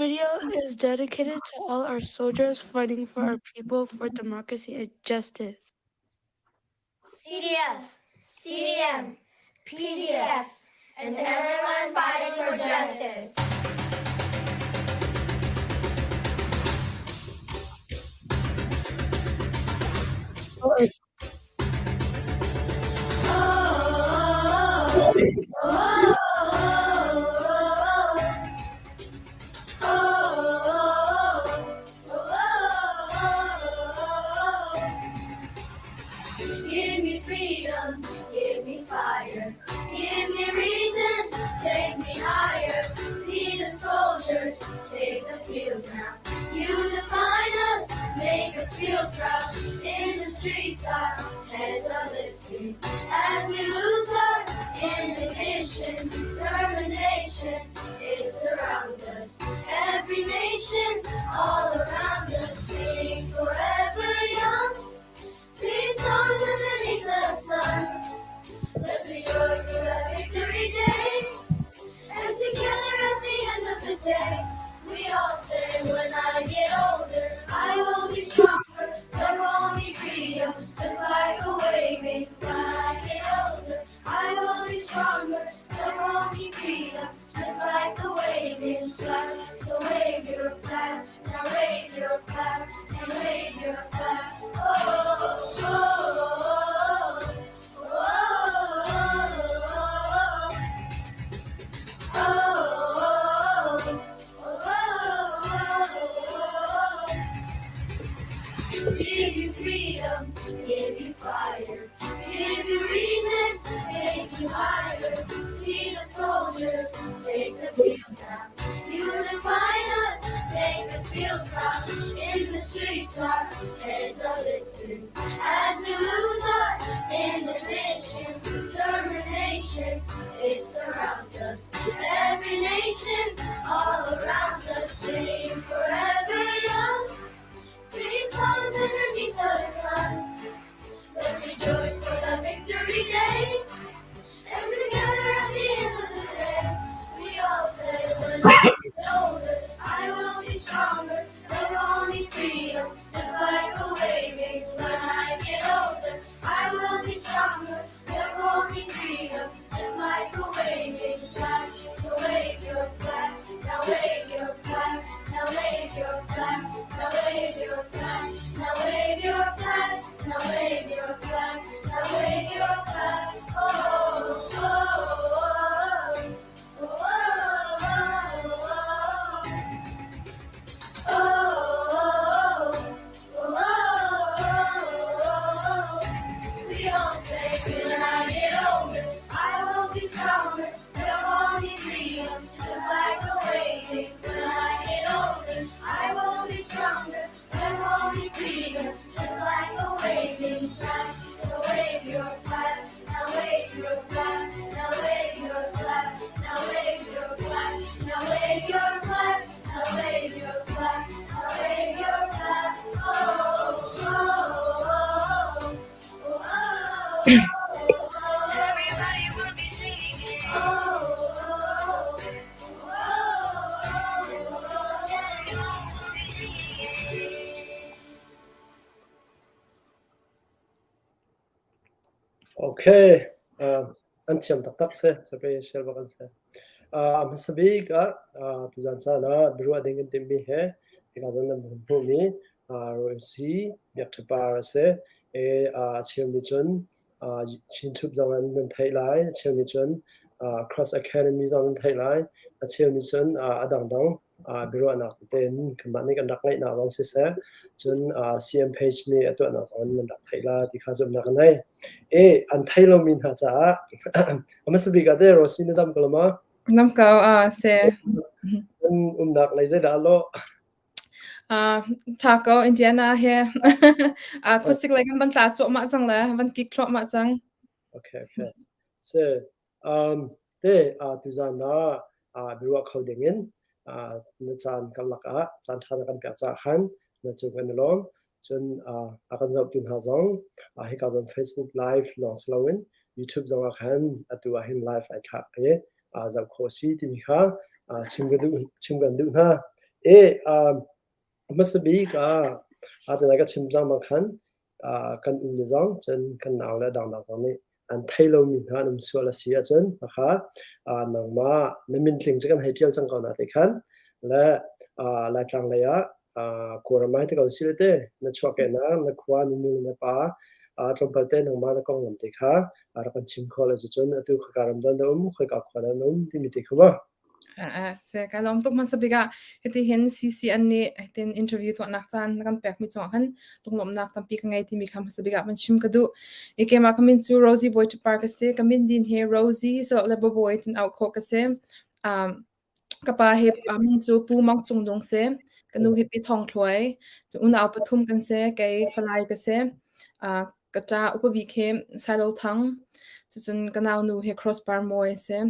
video is dedicated to all our soldiers fighting for our people, for democracy and justice. CDF, CDM, PDF, and everyone fighting for justice. Give me freedom, give me fire, give me reason, take me higher. See the soldiers take the field now. You define us, make us feel proud. In the streets, our heads are lifted as we lose our inhibition, determination. It surrounds us. Every nation, all around us, sing forever young. Sing songs underneath the sun. Let's rejoice for that victory day. And together at the end of the day, we all say, when I get older, I will be stronger. They'll call me freedom, just like a waving flag. When I get older, I will be stronger. They'll call me freedom, just like a waving flag. So wave your flag, now wave your flag, and wave your flag. Oh, oh, oh, oh, oh, oh, oh, oh, oh. Give you freedom, give you fire, give you reason to take you higher. See the soldiers take the field now. You define us, make us feel proud. In the streets, our heads are lifted as we lose our inhibition, determination. It surrounds us. Every nation, all around us, sing forever young. Sweet songs underneath the sun. Let's rejoice for the victory day. And together at the end of the day, we all say, when I get older, I will be stronger. They'll call me freedom, just like a waving. When I get older, I will be stronger. They'll call me freedom, just like a waving flag. So wave your flag, now wave your flag, now wave your flag, now wave your flag, now wave your flag, now wave your flag, now wave your flag. Oh, oh, oh, oh, oh, oh, oh, oh, oh. We all say, when I get older, I will be stronger. They'll call me freedom, just like a waving. When I get older, I will be stronger. They'll call me freedom, just like a waving flag. So wave your flag, now wave your flag, now wave your flag, now wave your flag, now wave your flag, now wave your flag, now wave your flag. Oh, oh, oh, oh, oh. Everybody will be singing it. Oh, oh, oh, oh, everyone will be singing it. Okay, uh, an thiam taktak si, special bak an si. Uh, a hmasa bik ah uh, tuzan caan ah biaruah ding kan timhmi he hika zawn nan hun hmuhmi uh, Rosi Biakṭhapar a si. E, uh, a cheu nih cun uh, Chin Thup zong an nan theih lai, a cheu nih cun uh, Cross Academy zong nan theih lai, a cheu nih cun uh, a dangdang uh, biaruahnak tete in kanmah nih kan rak ngeihnak zong siseh, cun uh, CM page nih a tuahnak zong in nan rak theih la ti kha zumhnak ka nei. E, an thei lomi hna caah a hmasa bik ah teh Rosi na dam ko lo ma? Dam ko, ah, si. Nan umnak lei zeidah a lawh? Ah, ṭha ko, Indiana he. Ah, khuasik lei kan van tla cuahmah cang le van kik thluahmah cang. Okay, okay. Si, um, te, uh, tuzan ah uh, biaruah kho dingin uh, na caan karlak ah caan ṭha na kan pek caah khan na cung kan i lawm. Cun uh, a kan zohtu hna zong uh, hika zon Facebook live lawng si loin YouTube zong ah khan atu ah hin live ai thlak i uh, zoh khawh si timi kha uh, chim ka duh chim kan duh hna. E hmasa bik ah atu ka chim cang bang khan kan u le zong cun kan nau le dangdang zong nih an thei lomi hna an um sual a si ahcun khakha nangmah na mintling cu kan hei ṭial cang ko na te khan le Laitlang lei ah Kawlram ah hei ti ko sih te na chuahkehnak na khua na nu na pa tlawmpal te nangmah na konglam te kha rak kan chim kho lo cucun atu khoika ram dah na um khoika khua dah na um timi te kha mu. Se ka lawm tuk hmasa bik ah hitihin CCN nih hitin interview tuahnak caan na kan pekmi cungah khan lunglawmhnak tampi ka ngei timi kha hmasa bik ah van chim ka duh. I keimah ka min cu Rosie Bawi Ṭhapar ka si. Ka min din hi Rosie le Babawi tin auh khawh ka si. Um, ka pa hi min cu Pu Mang Cung Nung si. Ka nu hi Pi Thawng Thluai. Unau pathum kan si. Kei Falai ka si. Uh, ka ṭa upa bik hi Sailo Thang. Cucun ka nau nu hi Crossbar Mawi a si.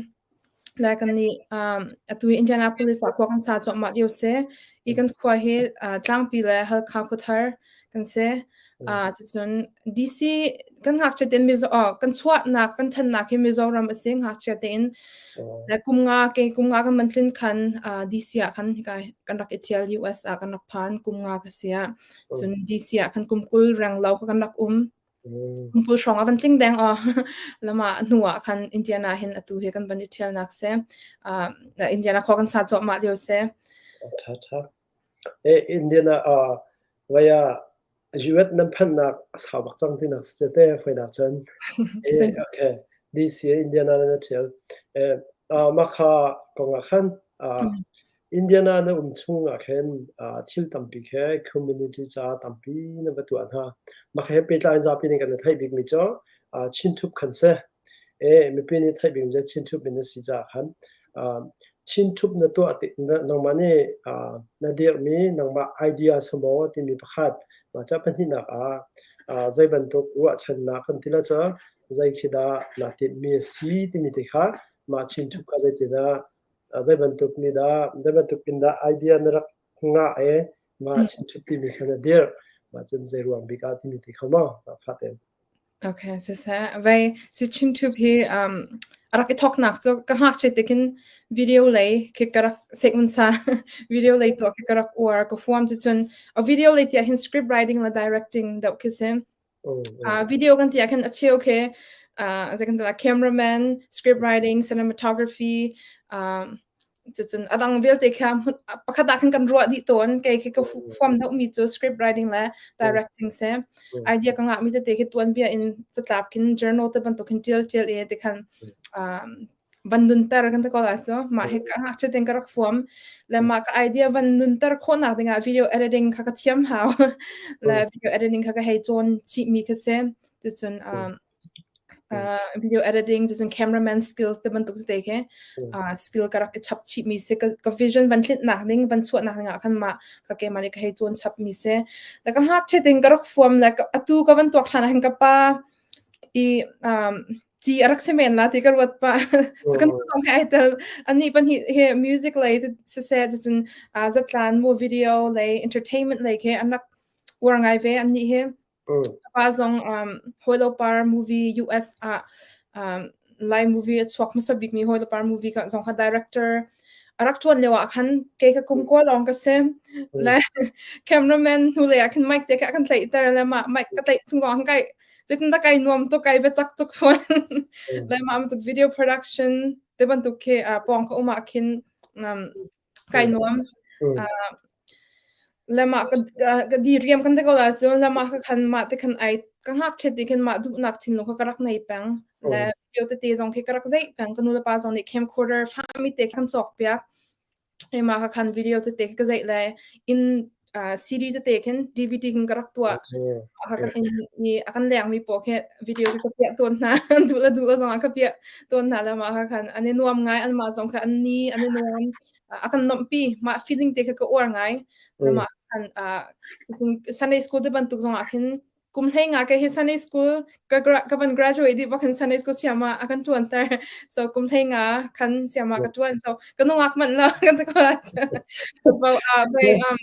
Le kannih atu hi Indianapolis ah khua kan sa cuahmah lio si. Hi kan khua hi Tlangpi le Halkha khuathar kan si. Cucun DC kan ngakchia tein Mizo kan chuahnak kan ṭhannak hi Mizoram a si ngakchia tein. Le kum nga ke kum nga kan man tlin khan DC ah khan hika kan rak i ṭhial US ah kan rak phan kum nga ka si ah. Cun DC ah khan kum 20 reng lo kha kan rak um. Pumpul hrawng a van tling deng aw. Lama hnu ah khan Indiana hin atu hi kan van i ṭhialnak si. Uh, Indiana khua kan sa cuahmah lio si. Ṭha ṭha. Eh, Indiana uh, vaya US nan phanhnak a sau bak cang tinak si te foinak cun. Eh, okay. DC Indiana na ṭhial. Eh, uh, makha kong ah khan uh, Indiana na um chung ah khin thil tampi khi community caah tampi na va tuah hna. Mah he pehtlai in zapi nih kan i theih bikmi cu Chin Thup khan si. Mipi nih theih bikmi cu Chin Thup in a si caah khan Chin Thup na tuah tik nangmah nih na dirhmi nangmah idea si maw timi pakhat mah ca pahnihnak ah zei bantuk ruahchannak kan ti le cu zei khi dah naa tinhmi a si timi te kha mah Chin Thup kha zeitindah Zei bantuk nih dah zei bantuk in dah idea na rak ngah i mah chimchap timi kha na dirh? Mah cun zei ruang bik ah timi ti kho maw? Fah tein. Okay, siseh. Vei si Chintup hi um, a rak i thawknak cu ka ngakchia te khin video lei khi ka rak sehmun sa video lei tuah khi ka rak uar ka huam ti cun a video lei tiah hin script writing le directing deuh khi si. Video kan ti ah khin a cheu khi zei kan ti lai cameraman, script writing, cinematography, cucun a dang vialte kha pakhat ah khin kan ruah dih tawn. Kei khi ka huam deuhmi cu script writing le directing si. Idea ka ngahmi tete khi tuanbia in catlap khin journal te bantuk khin ṭial ṭial i tikhan van nunter kan ti ko lai cu. Mah hi ka ngakchia tein ka rak fuam. Le mah ka idea van nunter khawhnak dingah video editing kha ka thiam hau. Le video editing kha ka hei cawn chihmi kha si. Cucun um, uh, video editing cucun cameraman skills te bantuk tete khi uh, skill ka rak i chap chihmi si. Ka, ka vision van tlitnak ding, van chuahnak dingah khan mah ka keimah nih ka hei cawn chapmi si. Le ka ngakchia tein ka rak fuam le atu ka van tuak ṭhan ah hin ka pa i um, ci a rak si men la ti ka ruat pah. Cu kan zong he ai tel. Anih pahnih hi music lei siseh cucun zatlan mu video lei entertainment lei khi an rak uar ngai ve annih hi. Pa zong um, Hawilo Par movie US ah um, Lai movie a chuak hmasa bikmi Hawilo Par movie ka zong kha director a rak ṭuan lio ah khan kei ka kum kua lawng ka si. Le cameraman hnu lei ah khin mic te kha kan tlaihter le mah mic ka tlaih chung zong kai Zeitindah kai nuam tuk, kai biatak tuk fawn. Le mah bantuk video production te bantuk khi uh, pawng ka um ah khin um, kai nuam. Uh, le mah ka, ka di riam kan te ko la cun le mah ka khan mah te khan ai ka ngakchiat ti khin mah duhnak thinlung kha ka rak nei peng. Le video tete zong khi ka rak zeih peng. Ka nu le pa zong nih camcorder fami te khan cawk piak. Mah kha khan video tete ka zeih le inn CD tete khin DVD khin ka rak tuah. Mah kha kan inn i a kan lengmi pawl khi video khi ka piah tawn hna. Duh le duh lo zongah ka piah tawn hna le mah kha khan an i nuam ngai. Anmah zong kha an ni, an i nuam. A kan nuamhpi. Mah feeling te kha ka uar ngai. Le mah khan Sunday school te bantuk zongah khin Kum hlei nga ke hi Sunday school ka, ka van graduate dih bak hin Sunday school siama a kan tuan ter. So kum hlei nga khan siama ka tuan. So ka nungak man la kan ta ko So bai um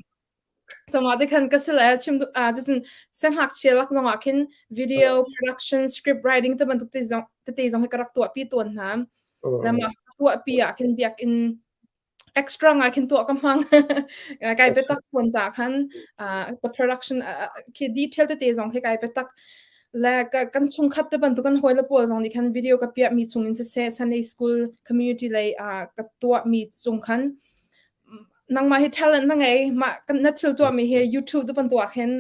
so ma te khan ka sila chim a cun sanghak chia lak zong ah khin video production script writing te bantuk te zong te te zong hi ka rak tuah pi tuan hna. Le ma tuah pi ah khin biak in. Extra ngai khin tuah ka hmang. Kai biatak fawn ca khan the production khi detail tete zong khi kai biatak. Le kan chungkhat te bantuk kan hawi le pawl zong nih khan video ka piah mi chung in siseh Sunday school community lei ka tuah mi chung khan nangmah hi talent na ngei mah na thil tuah mi hi YouTube te bantuk ah khin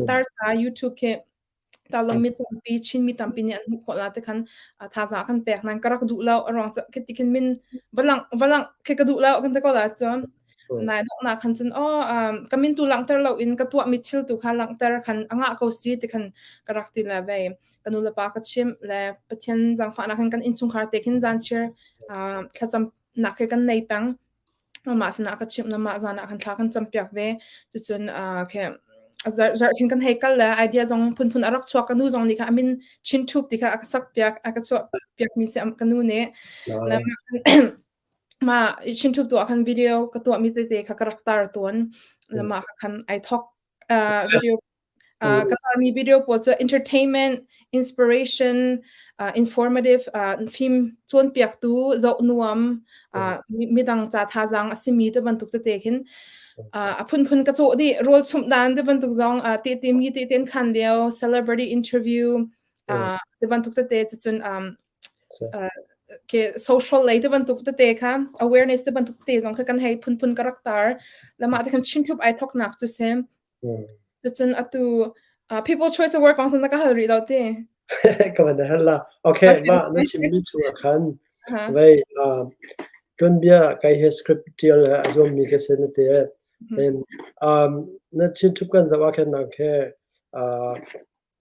tar ca YouTube khi Talawm mi tampi Chin mi tampi nih an hmuh khawh la te khan thazaang kan pek nan ka rak duh lo a ruang khi ti khin min valang valang khi ka duh lo kan ti ko la cun nai donghnak khan cun oh ka min tu langhter lo in ka tuah mi thil tu kha langhter khan a ngah ko si ti khan ka rak ti le vei ka nu le pa ka chimh le Pathian zaangfahnak khan kan innchungkhar te khin zan chir thlacam nak he kan nei peng Amah sinah ka chimh na mah zan ah khan thla kan campiak ve. Cucun khi zarh khin kan hei kal le idea zong phunphun a rak chuak. Ka nu zong nih kha a min Chin Thup ti kha a ka sak piak, a ka chuah piak mi si ka nu nih. Le mah Chin Thup tuah khan video ka tuah mi tete kha ka rak tar tawn. Le mah khan ai thok video Ka tarmi video pawl cu entertainment, inspiration, informative, fim cawnpiaktu, zoh nuam, midang ca thazaang a simi te bantuk tete khin a phunphun ka cawh dih. Rawl chumh dan te bantuk zong tehte mi tehte an khan lio, celebrity interview te bantuk tete cucun ke social lei te bantuk tete kha awareness te bantuk te zong kha kan hei phunphun ka rak tar. Lamah te khan Chin Thup ai thoknak cu si. Cucun atu People Choice Award kong na ka hal rih lo ti. Ka van hal la. Okay, mah na chimmi chungah khan vei tuanbia kai he script tial he a zuammi ka si na ti. Then na chin thup kan zoh ah khan nang khe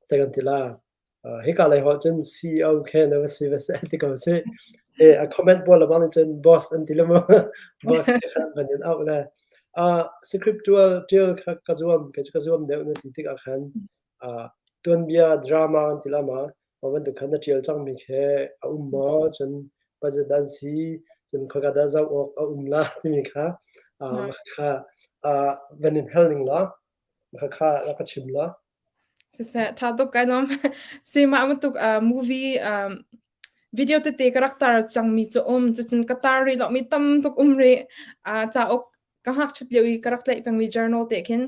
zei kan ti la. Hika lei holh cun CEO khe na va si va si ti ko si. E a comment pawl le bang nih cun boss an ti le mu. Boss te kha van in auh le. Script ṭual ṭial kha ka zuam kei cu ka zuam deuh na ti tikah khan tuanbia drama an ti la ma mah bantuk khan na ṭial cangmi khi a um maw cun budget dah an si cun khoika dah zoh awk a um la timi kha kha van in hal ning law kha kha rak ka chim law. Siseh, ṭha tuk kai lawm. Si mah bantuk movie video tete ka rak tar cangmi cu um. Cucun ka tar rih lomi tam tuk um rih. Cauk ka ngakchit lio i ka rak tlaih pengmi journal te khin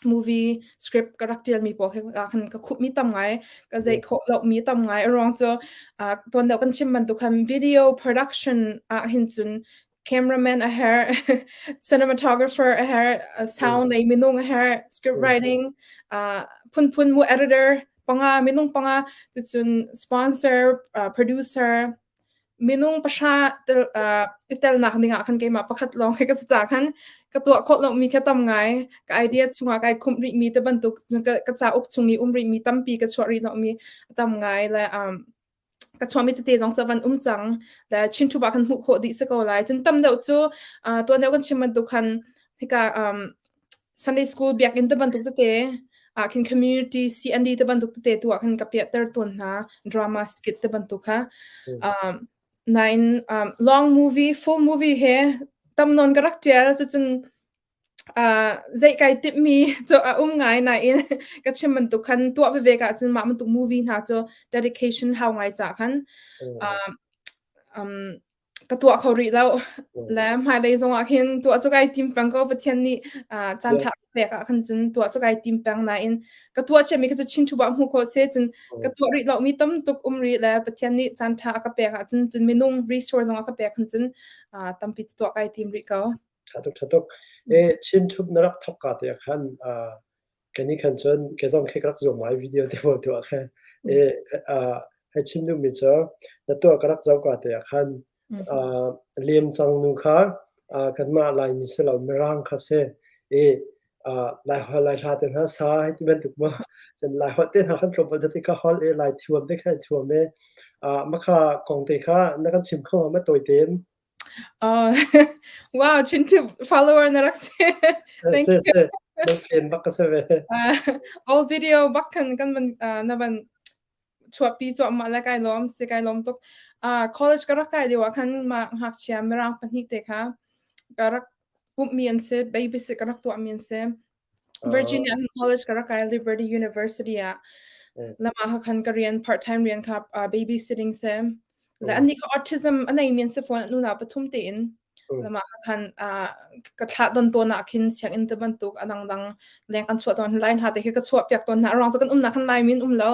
movie script ka rak ṭialmi pawl khi khan ka khupmi tam ngai, ka zeih khawh lomi tam ngai. A ruang cu tuan deuh kan chim bantuk khan video production ah hin cun cameraman a herh, cinematographer a herh, sound lei minung a herh, script writing, phunphun mu editor panga minung panga tucun sponsor, producer minung pahra tel i telnak ding ah khan keimah pakhat lawng khi ka ca khan ka tuah khawh lo mi kha tam ngai ka idea chungah kai khumh rih mi te bantuk ka cauk chung i um rih mi tampi ka chuah rih lo mi tam ngai le ka chuahmi tete zong cu a van um cang. Le Chin Thup ah khan hmuh khawh dih si ko lai. Cun tam deuh cu tuan deuh kan chim bantuk khan hika Sunday school biakinn te bantuk tete ah khin community CND te bantuk tete tu ah khan ka piahter tawn hna drama skit te bantuk kha. Nain long movie full movie he tam nawn ka rak tial cucun Zeih kai timhmi cu a um ngai nain ka chim bantuk khan tuah veve ka ahcun mah bantuk movie hna cu dedication hau ngai caah khan ka tuah kho rih lo. Le hmailei zongah khin tuah cu kai tim peng ko. Pathian nih caan ṭha a ka pek ah khan cun tuah cu kai tim peng nain ka tuah ciami kha cu Chin Thup ah hmuh khawh si. Cun ka tuah rih lomi tam tuk um rih le Pathian nih caan ṭha a ka pek ahcun cun minung resource zong a ka pek khan cun tampi tuah kai tim rih ko. Ṭha tuk, ṭha tuk. E, Chin Thup na rak thawk ka te ah khan kani khan cun ke zong khi ka rak zuam ngai video te pawl tuah kha. E, hei chim duhmi cu na tuah ka rak zoh ka te ah khan lem cang nu kha kanmah Laimi si lo Mirang kha si. E, Lai holh Lai hla te hna sa hei ti bantuk ma. Cun Lai holh te hna khan tlawmpal te kha holh e Lai thuam te kha thuam e. Makha kong te kha na kan chim kho ma tawi tein. Wow, Chintu follower na rak si. Thank Si you. si, na fan bak ka si ve. Old video bak khan kan van na van chuahpi cuahmah le kai lawm si kai lawm tuk. College ka rak kai lio ah khan mah ngakchia mirang pahnih te kha ka rak ummi an si, babysit ka rak tuahmi an si. Virginia College ka rak kai Liberty University ah. Lamah khan ka rian part time rian kha babysitting si. Le annih kha autism a neimi an si fawn an unau pathum tein. Mah khan ka thlah don tawn ah khin sianginn te bantuk a dangdang leng kan chuah tawn lai hna te khi ka chuah piak tawn hna. A ruang cu kan umnak khan Laimi an um lo.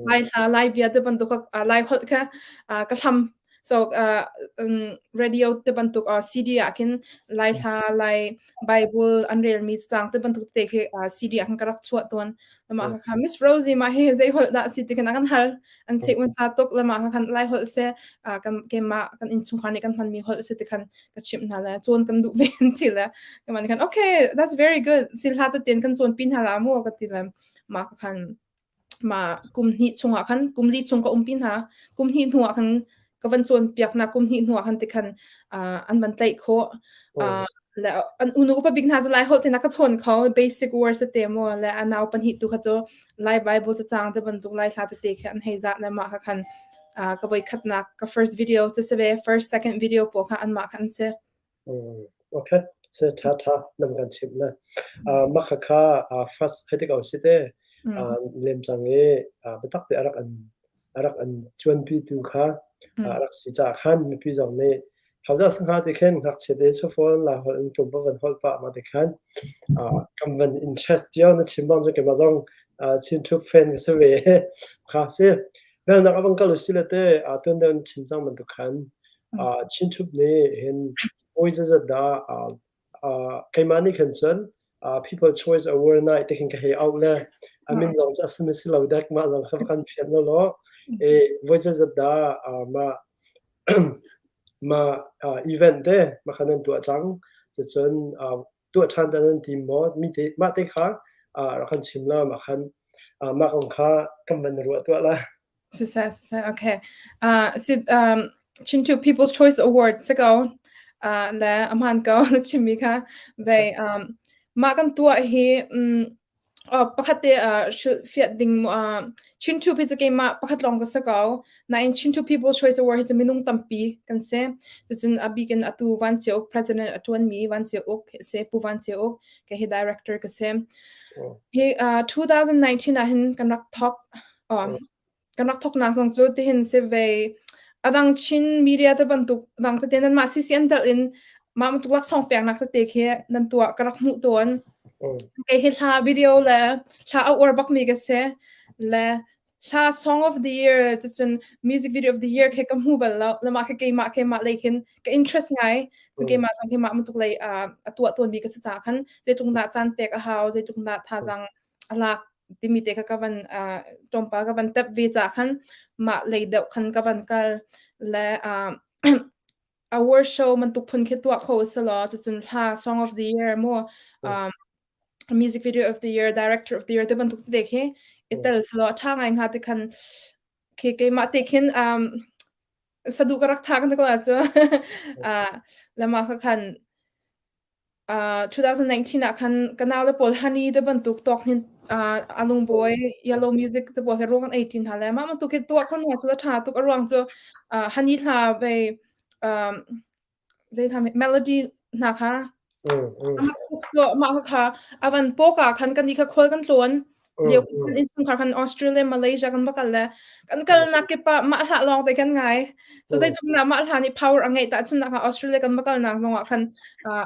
Lai hla, Lai bia te bantuk Lai holh kha ka hlam. So radio te bantuk CD ah khin Lai hla, Lai Bible an relmi cang te bantuk te khi CD ah khan ka rak chuah tawn. Mah kha Miss Rosie mah hi zei holh dah si ti khan a kan hal. An seh un sa tuk le mah kha khan Lai holh se kan keimah kan innchungkhar nih kan hmanmi holh si ti khan ka chimh hna le cawn kan duh ve an ti le keimah nih khan okay that's very good sil hla tein kan cawn pi hna la mu ka ti le mah kha khan mah kum hnih chungah khan kum li chung ka umpi hna kum hnih hnu ah khan ka van cawn piak hna kum hnih hnu ah khan ti khan an van tlaih khawh le an unu upa bik hna cu Lai holh te na ka chawn kho basic words te mu le a nau pahnih tu kha cu Lai Bible cacang te bantuk Lai hla tete khi an hei zah le mah kha khan ka voi khatnak ka first video cu si ve first second video pawl kha an mah kha an si. Okay se tha tha nam kan chim le mah kha kha first hei ti ko si te lem cang i biatak te arak an arak an chuanpi tu kha arak si ca khan mipi zong nih hodah sangha ti khin ngakchia te chufawn la holh in tum van holh pah ma ti khan kan van interest cio na chim bang cu keimah zong Chin Thup fan ka si ve kha si velnak abang kal si le te tun deuh chim cang bantuk khan Chin Thup nih hin oi zazat dah keimah nih khan cun People Choice Award night te khin ka hei auh le a min zong cu a si si lo dek mah zong kha kan fian lo law e voi zazat dah mah mah event te mah kha nan tuah cang cucun tuah ṭhan ta nan tim maw mi te mah te kha rak kan chim la mah khan mah kong kha kan van ruah tuah la Siseh, siseh, okay. Sit Chintu People's Choice Award si ko. Le a hmaan ko na chimmi kha. Ve um, mah kan tuah hi um, pakhat te hrilhfiah ding Chintu hi cu keimah pakhat lawng ka si ko. Nain Chintu People's Choice Award hi cu minung tampi kan si. Cucun a bik in atu Van Cia Uk president a ṭuanmi Van Cia Uk si, Pu Van Cia Uk, kei hi director ka si. Hi 2019 ah hin kan rak thawk Kan rak thawknak zong cu tihin si ve. A dang Chin media te bantuk dang tete nanmah CCN tel in mah bantuk laksawng peknak tete khi nan tuah ka rak hmuh tawn. Kei hi hla video le hla a uar bakmi ka si. Le hla song of the year cucun music video of the year khi ka hmu bal lo. Le mah khi keimah keimah lei khin ka interest ngai. Cu keimah zong hi mah bantuk lei a tuah tawnmi ka si caah khan zeitluk dah caan pek a hau, zeitluk dah thazaang a lak timi te kha ka van tlawmpal ka van tep ve ca khan mah lei deuh khan ka van kal le award show bantuk phun khi tuah kho si law cucun hla song of the year mu music video of the year director of the year te bantuk te khi i tel si law tha ngai hnga te khan khi keimah te khin sadu ka rak tha kan ko la cu lama kha khan 2019 ah khan ka naule pawl honey te bantuk tawk hin a lungbawi yellow music te pawl he ruang an ei ṭi hna le mah bantuk hi tuah kho hna sila ṭha tuk a ruang cu honey hla ve zei hla melody hna kha mah kha a van pawk ah khan kan ni kha khual kan tlawn lio kan innchungkhar khan Australia Malaysia kan va kal le kan kalnak kip ah mah hlah lawng te kan ngai so zeitluk na mah hla nih power a ngeih tahchun nak ah Australia kan va kalnak zong ah khan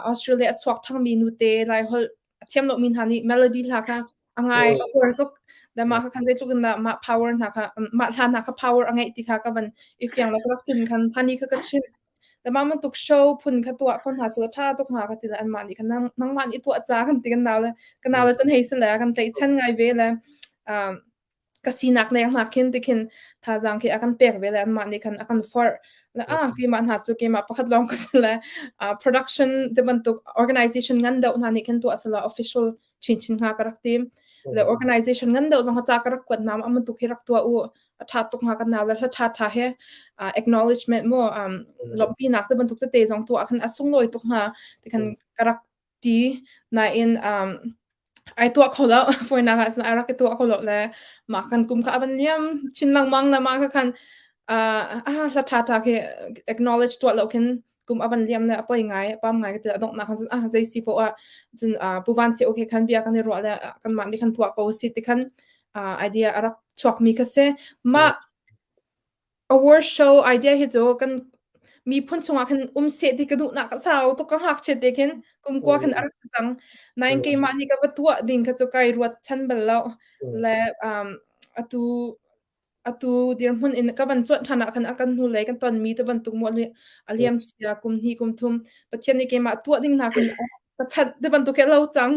Australia a chuak thangmi nute lai holh a thiam lomi hna nih melody hla kha a ngai a uar tuk le mah kha khan zeitluk in dah mah power hna kha mah hla hna kha power a ngeih ti kha ka van i fiang le ka rak tun khan hani kha ka chimh Le mah bantuk show phun kha tuah kho hna seh ṭha tuk hnga ka ti le anmah nih khan nangmah nih tuah ca kan ti kan nau le ka nau le cun hei si le kan tlaihchan ngai ve le um, ka sinak leng hna khin tikhin thazaang khi a kan pek ve le anmah nih khan a kan forh le ah keimah hna cu keimah pakhat lawng ka si le uh, production te bantuk organization ngan deuh hna nih khan tuah sala official chinchin hnga ka rak tim le organization ngan deuh zong ca ka rak kuat nam am tuk hi rak tua u a tha tuk hnga kan naw le hla tha tha he acknowledgement mo um lobby nak te bantuk te te zong tu khan a sunglawi tuk hnga ti khan ka rak ti na in um ai tua kho lo foi na ha ai rak tua kho lo le ma kan kum kha avan liam chin langmang na ma kha khan ah hla tha tha khi acknowledge tua lo khin kum a van liam le a poi ngai a pam ngai ka ti a donghnak khan cun ah zei si poah ah cun pu van che okay khan bia kan i ruah le kanmah nih khan tuah ko si ti khan idea a rak chuak mi kha si mah award show idea hi cu kan miphun chungah khin um seh ti ka duhnak ka sau tuk ka ngakchiat te khin kum kua khin a rak si cang. Nain keimah nih ka va tuah ding kha cu kai ruat chan bal lo. Le um, atu atu dirhmun in ka van cuanh ṭhan ah khan a kan hnulei kan tonmi te bantuk mu a liam cia kum hnih kum thum Pathian nih keimah tuah ding hna khin ka chanh te bantuk he lo cang.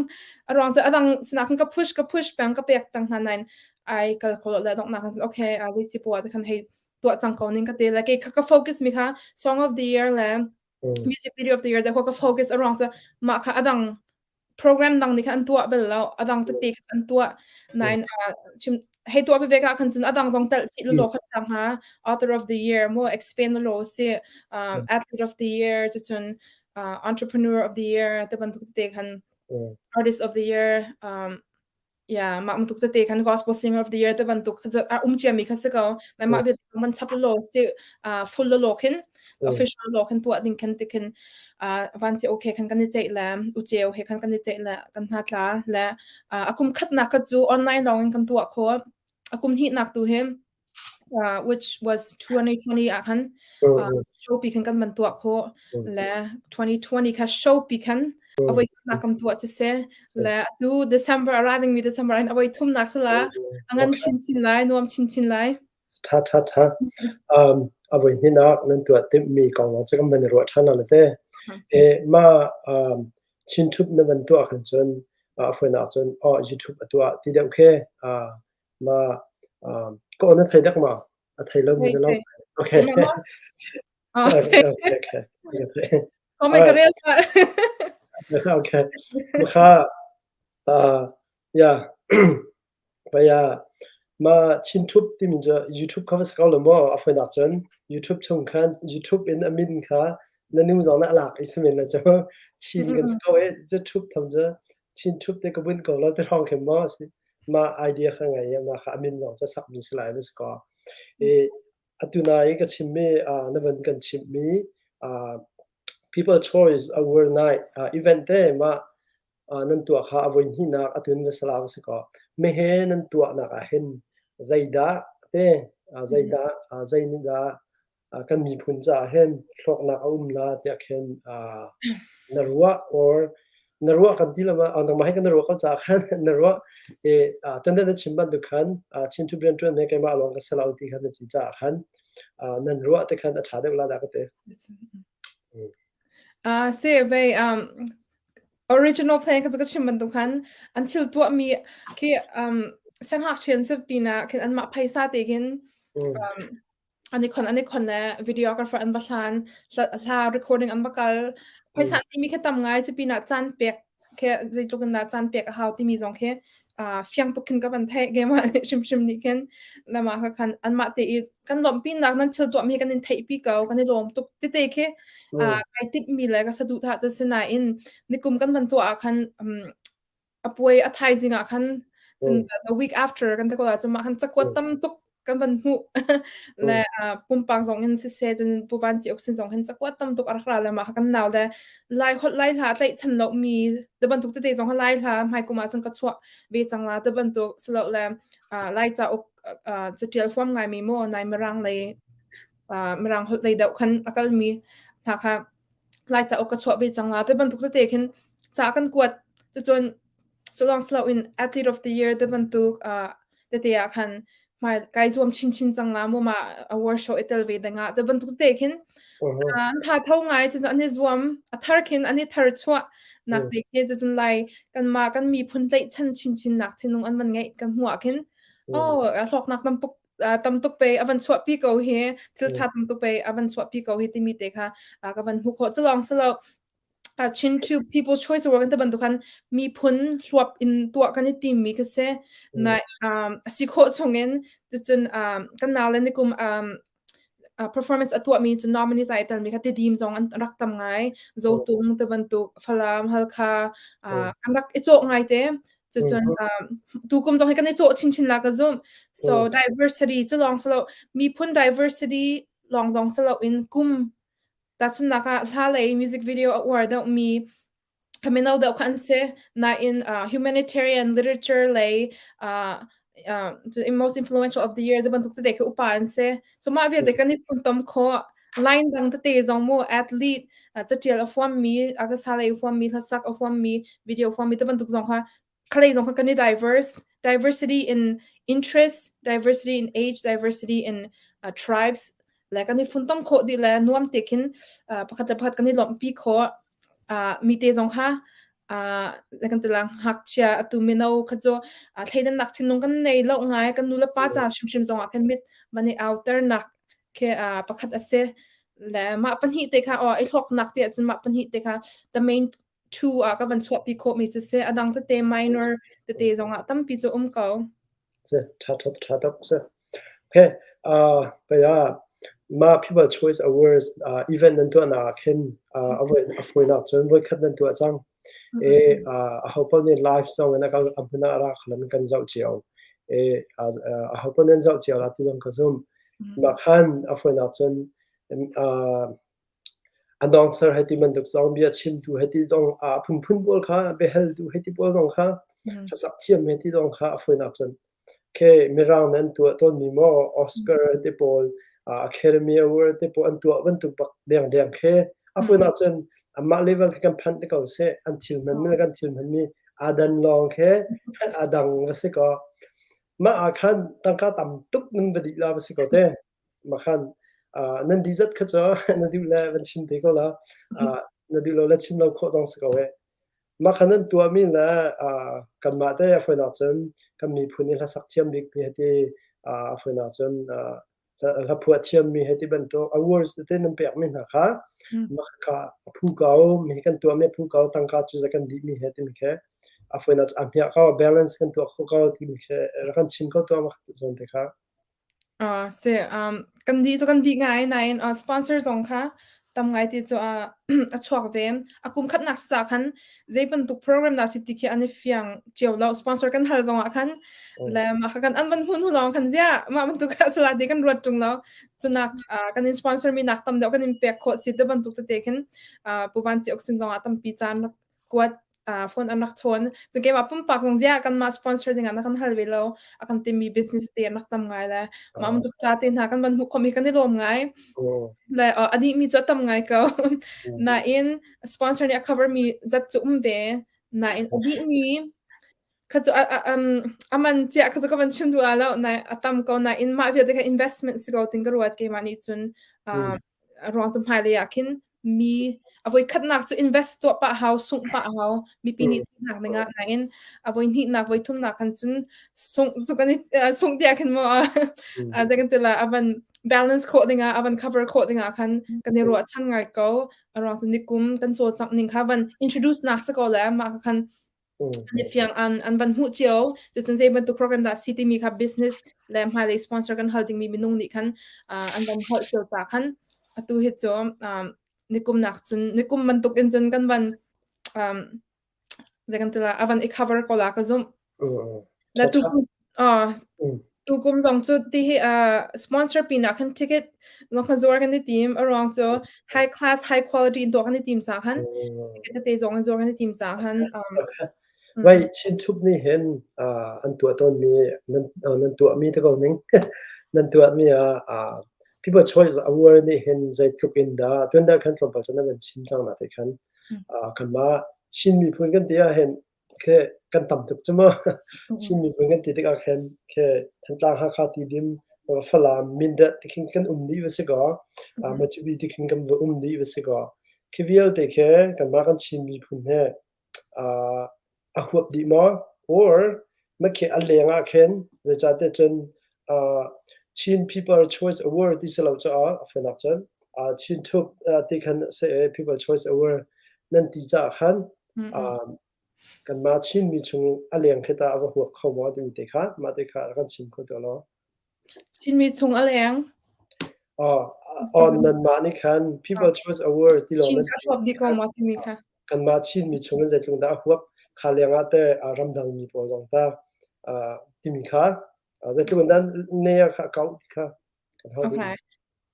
A ruang cu adang sinah khan ka push ka push peng ka pek peng hna nain ai kal kho lo le donghnak khan okay a zei si poah te khan hei tuah cang ko ning ka te le kei kha ka focus mi kha song of the year le music video of the year te kha ka focus a ruang cu mah kha adang program dang nih khan an tuah bal lo adang tete kha an tuah nain chim hei tuah veve ka khan cun adang zong telh chih lolo kha sang ha author of the year mo expand lo si athlete of the year cu cun entrepreneur of the year te bantuk tete khan artist of the year um, Yeah, mah bantuk tete khan gospel singer of the year te bantuk kha a um ciami kha si ko. Lai mah bia man chap lo si full lo khin official lo khin tuah ding khan ti khin van si okay khan kan i ceih le u ceu he khan kan i ceih le kan hna tla le a kum khatnak kha cu online lawng in kan tuah kho. A kum hnihnak tu hi which was 2020 ah khan show pi khan kan man tuah khawh le 2020 kha show pi khan avoi thumnak kan tuah ci se le atu December a ra dingmi December in avoi thumnak sala angan chin chin lai nuam chin chin lai. Tha tha tha. Um avoi hninak nan tuah timh mi kong lawng cu kan van i ruah ṭhan la te. E ma um chin thup na van tuah khan cun a foinak cun oh YouTube a tuah ti deuh khe Ma ka aw na thei dek ma? A thei lomi na lo. Okay. Okay, okay, okay. Oh my god, real Okay. Maka ya baya ma chin thup timi cu YouTube kha va si ko lo maw? A fawinak cun YouTube chung khan YouTube in a min kha na nu zong nih a lak i simen la cu Chin kan si ko i cu thup tham cu Chin thup te ka bunh ko lo ti hrawng khin maw si. Mah idea kha ngei i mah kha a min zong cu sakmi si lai va si kaw. I atu nai i ka chimmi na van kan chimhmi People Choice Award Night event te mah nan tuah kha a voi hnihnak atu in va si la va si kaw. Mehe nan tuahnak ah hin zeidah te zeidah zei nih dah kan miphun caah hin hlawknak a um la tiah khin na ruah or na ruah kan ti lo ma nangmah hi kan ruah ko caah khan na ruah i tuan na chim bantuk khan Chin Thu rian ṭuan he keimah lawng ka si lo ti khan na ci caah khan nan ruah te khan a ṭha deuh la dah ka ti. Si vei original plan kha cu ka chim bantuk khan an thil tuahmi khi siangngakchia an si pinah khin anmah phaisa te khin an i khon an i khon le videographer an va hlan hla recording an va kal phaisa timi khi tam ngai cu pinah caan pek khi zeitluk in dah caan pek a hau timi zong khi fiang tuk khin ka van theih keimah hrimhrim nih khin namah kha khan anmah te i kan lawmhpi nak nan thil tuahmi kan in theihpi ko kan i lawm tuk tete khi kai timhmi le ka saduhthah cu si nain nikum kan van tuah ah khan a puai a thaizing ah khan cun the week after kan ti ko la cun mah khan cakuat tam tuk kan van hmuh le pumpak zong in siseh cun Pu Van Ci Uk sin zong hin cakuat tam tuk a rak ra le mah kha kan nau le Lai holh Lai hla tlaih chan lo mi te bantuk tete zong kha Lai hla hmai kum ah cun ka chuah ve cang la te bantuk silo le Lai cauk catial huam ngai mi maw nai mirang lei mirang holh lei deuh khan a kal mi hna kha Lai cauk ka chuah ve cang la te bantuk tete khin ca kan kuat cucun culawng siloin athlete of the year te bantuk tete ah khan hmai kai zuam chinchin cang la mu ma award show i tel ve dingah te bantuk te khin an tha tho ngai cucun an i zuam a thar khin an i thar chuah nak te khi cucun lai kanmah kan miphun tlaihchan chinchin nak thinlung an van ngeih kan hmuh ah khin oh hlawknak tam tuk tam tuk pe a van chuahpi ko hi thil ṭha tam tuk pe a van chuahpi ko hi timi te kha ka van hmuh khawh culawng silo Chin to People's Choice Award kan ti bantuk khan miphun hluap in tuah kan i tim mi kha si na a si khawh chungin cucun kan nau le nikum performance a tuah mi cu nominees ai tel mi kha tidim zong an rak tam ngai Zotung te bantuk Falam Halkha kan rak i cawh ngai te Cucun tukum zong hi kan i cawh chinchin la ka zumh. So diversity cu lawng silo miphun diversity lawng zong silo in kum tahchunhnak ah hla lei music video a uar deuh mi mino deuh kha an si nain humanitarian literature lei most influential of the year te bantuk tete khi upa an si. So mah vialte kan i funtom khawh. Line dang tete zong mu athlete, catial a fuammi, a ka sa lei a fuammi, hlasak a fuammi, video a fuammi te bantuk zong kha khalei zong kha kan i diverse, diversity in interest, diversity in age, diversity in tribes le kan i funtom khawh dih le nuam te khin pakhat le pakhat kan i lawmhpi khawh. Mi te zong kha kan ti lang ngakchia atu mino kha cu thleidannak thinlung kan nei lo ngai kan nu le pa ca hrimhrim zong ah khin mit van i auternak khi pakhat a si. Le mah pahnih te kha aw i hlawknak ti ahcun mah pahnih te kha the main two ah ka van chuahpi khawhmi cu si. A dang tete minor tete zong ah tampi cu um ko. Si, ṭha ṭha ṭha tuk si. Okay, kaya mah People Choice Awards event nan tuahnak ah khin a voi a fawinak cun voikhat nan tuah cang. E aho paoh nih live zong in a kal a hmun ah ra khalan kan zoh cio. E aho paoh nih an zoh cio la ti zong ka zumh. Mah khan a fawinak cun Announcer hei ti bantuk zong, biachimtu hei ti zong, a phunphun pawl kha, biahaltu hei ti pawl zong kha, hlasak thiam hei ti zong kha a fawinak cun okay, Mirang nih an tuah tawnmi maw Oscar te pawl, Academy Award te pawl an tuah bantuk bak dengdeng khi a fawinak cun anmah level khi kan phanh te ko seh. An thil hmanmi le kan thil hmanmi aa dan lawng khi aa dang va si kaw mah ah khan tangka tam tuk nan va dih la va si ko te. Mah khan nan dih zat kha cu na duh le van chim te ko la. Na duh lo le chim lo khawh zong si ko eh. Mah khan nan tuahmi le kanmah te a fawinak cun kan miphun i hlasak thiam bikmi hiti a fawinak cun hlaphuah thiammi hiti bantuk awards tete nan pekmi hna kha mah kha a phu ko mi kan tuahmi a phu ko tangka cu za kan dihmi he timi khi a fawinak cu a hmiah ko balance kan tuah kho ko timi khi rak kan chim ko tuah mah zawn te kha. Si, kan dih cu kan dih ngai nain sponsor zong kha tam ngai ti cu a chuak ve. A kum khatnak ca khan zei bantuk program dah si ti khi an i fiang cio lo. Sponsor kan hal zong ah khan le mah kha kan an van hmun hnu lawng khan ziah mah bantuk ah sala ti kan ruat ṭung lo. Cunak kan in sponsor mi nak tam deuh kan in pek khawh si te bantuk tete khin Pu Van Ci Ok sin zong ah tampi caan rak kuat phone an rak chawn. Cun keimah pumpak zong ziah kanmah sponsor dingah na kan hal ve lo. A kan timi business te an rak tam ngai le mah bantuk ca te hna kan van hmuh khawhmi kan i lawm ngai. Le a dihmi cu a tam ngai ko. Nain sponsor nih a cover mi zat cu um ve. Nain a dihmi kha cu a man ciah kha cu ka van chim duh ah lo. Nain a tam ko nain mah vialte kha investment si ko tin ka ruat keimah nih cun ruang cu hmailei ah khin mi a voi khatnak cu invest tuah pah hau sungh pah hau mipi nih theihnak dingah nain a voi hnihnak voi thumnak khan cun sungh cu kan i sungh tiah khin maw zei kan ti la a van balance khawh dingah a van cover khawh dingah khan kan i ruahchan ngai ko a ruang cu nikum kan cawlcangh ning kha van introduce nak si ko le mah kha khan An i fiang an an van hmuh cio. Cucun zei bantuk program dah si timi kha business le hmailei sponsor kan hal dingmi minung nih khan an van holh cio ca khan atu hi cu nikum nak cun nikum bantuk in cun kan van um, zei kan ti la a van i cover ko la ka zumh. Le tu tukum zong cu ti hi sponsor pinah khan ticket zong khan zuar kan i tim. A ruang cu high class, high quality in tuah kan i tim caah khan ticket tete zong in zuar kan i tim caah khan Wai Chin Thup nih hin an tuah tawnmi nan nan tuahmi te ko ning nan tuahmi ah People Choice Award nih hin zeitluk in dah tuan deuh khan tlawmpal cu nan van chim cang na te khan kanmah Chin miphun kan ti ahhin Khi kan tam tuk cu mu. Chin miphun kan ti tikah khin khi Thantlang, Hakha, Tidim, Falam, Mindat ti khin kan um dih va si kaw, Matupi ti khin kan va um dih va si kaw, khi vialte khi kanmah kan Chin miphun he a huap dih maw? Or makhi a leng ah khin zeicahtiah cun Chin People Choice Award ti si lo caah a fiannak cun Chin Thup ti khan a si i People Choice Award nan ti caah khan Kanmah Chinmi chung a leng khi tah a va huap kho maw timi te kha mah te kha rak kan chim kho tuah law. Chinmi chung a leng. Aw nanmah nih khan People Choice Award ti lawng Chin kha huap dih ko maw timi kha. Kanmah Chinmi chung in zeitluk dah a huap kha leng ah teh ramdang mi pawl zong ta timi kha zeitluk in dah ne kha kau ti kha kan hau Okay.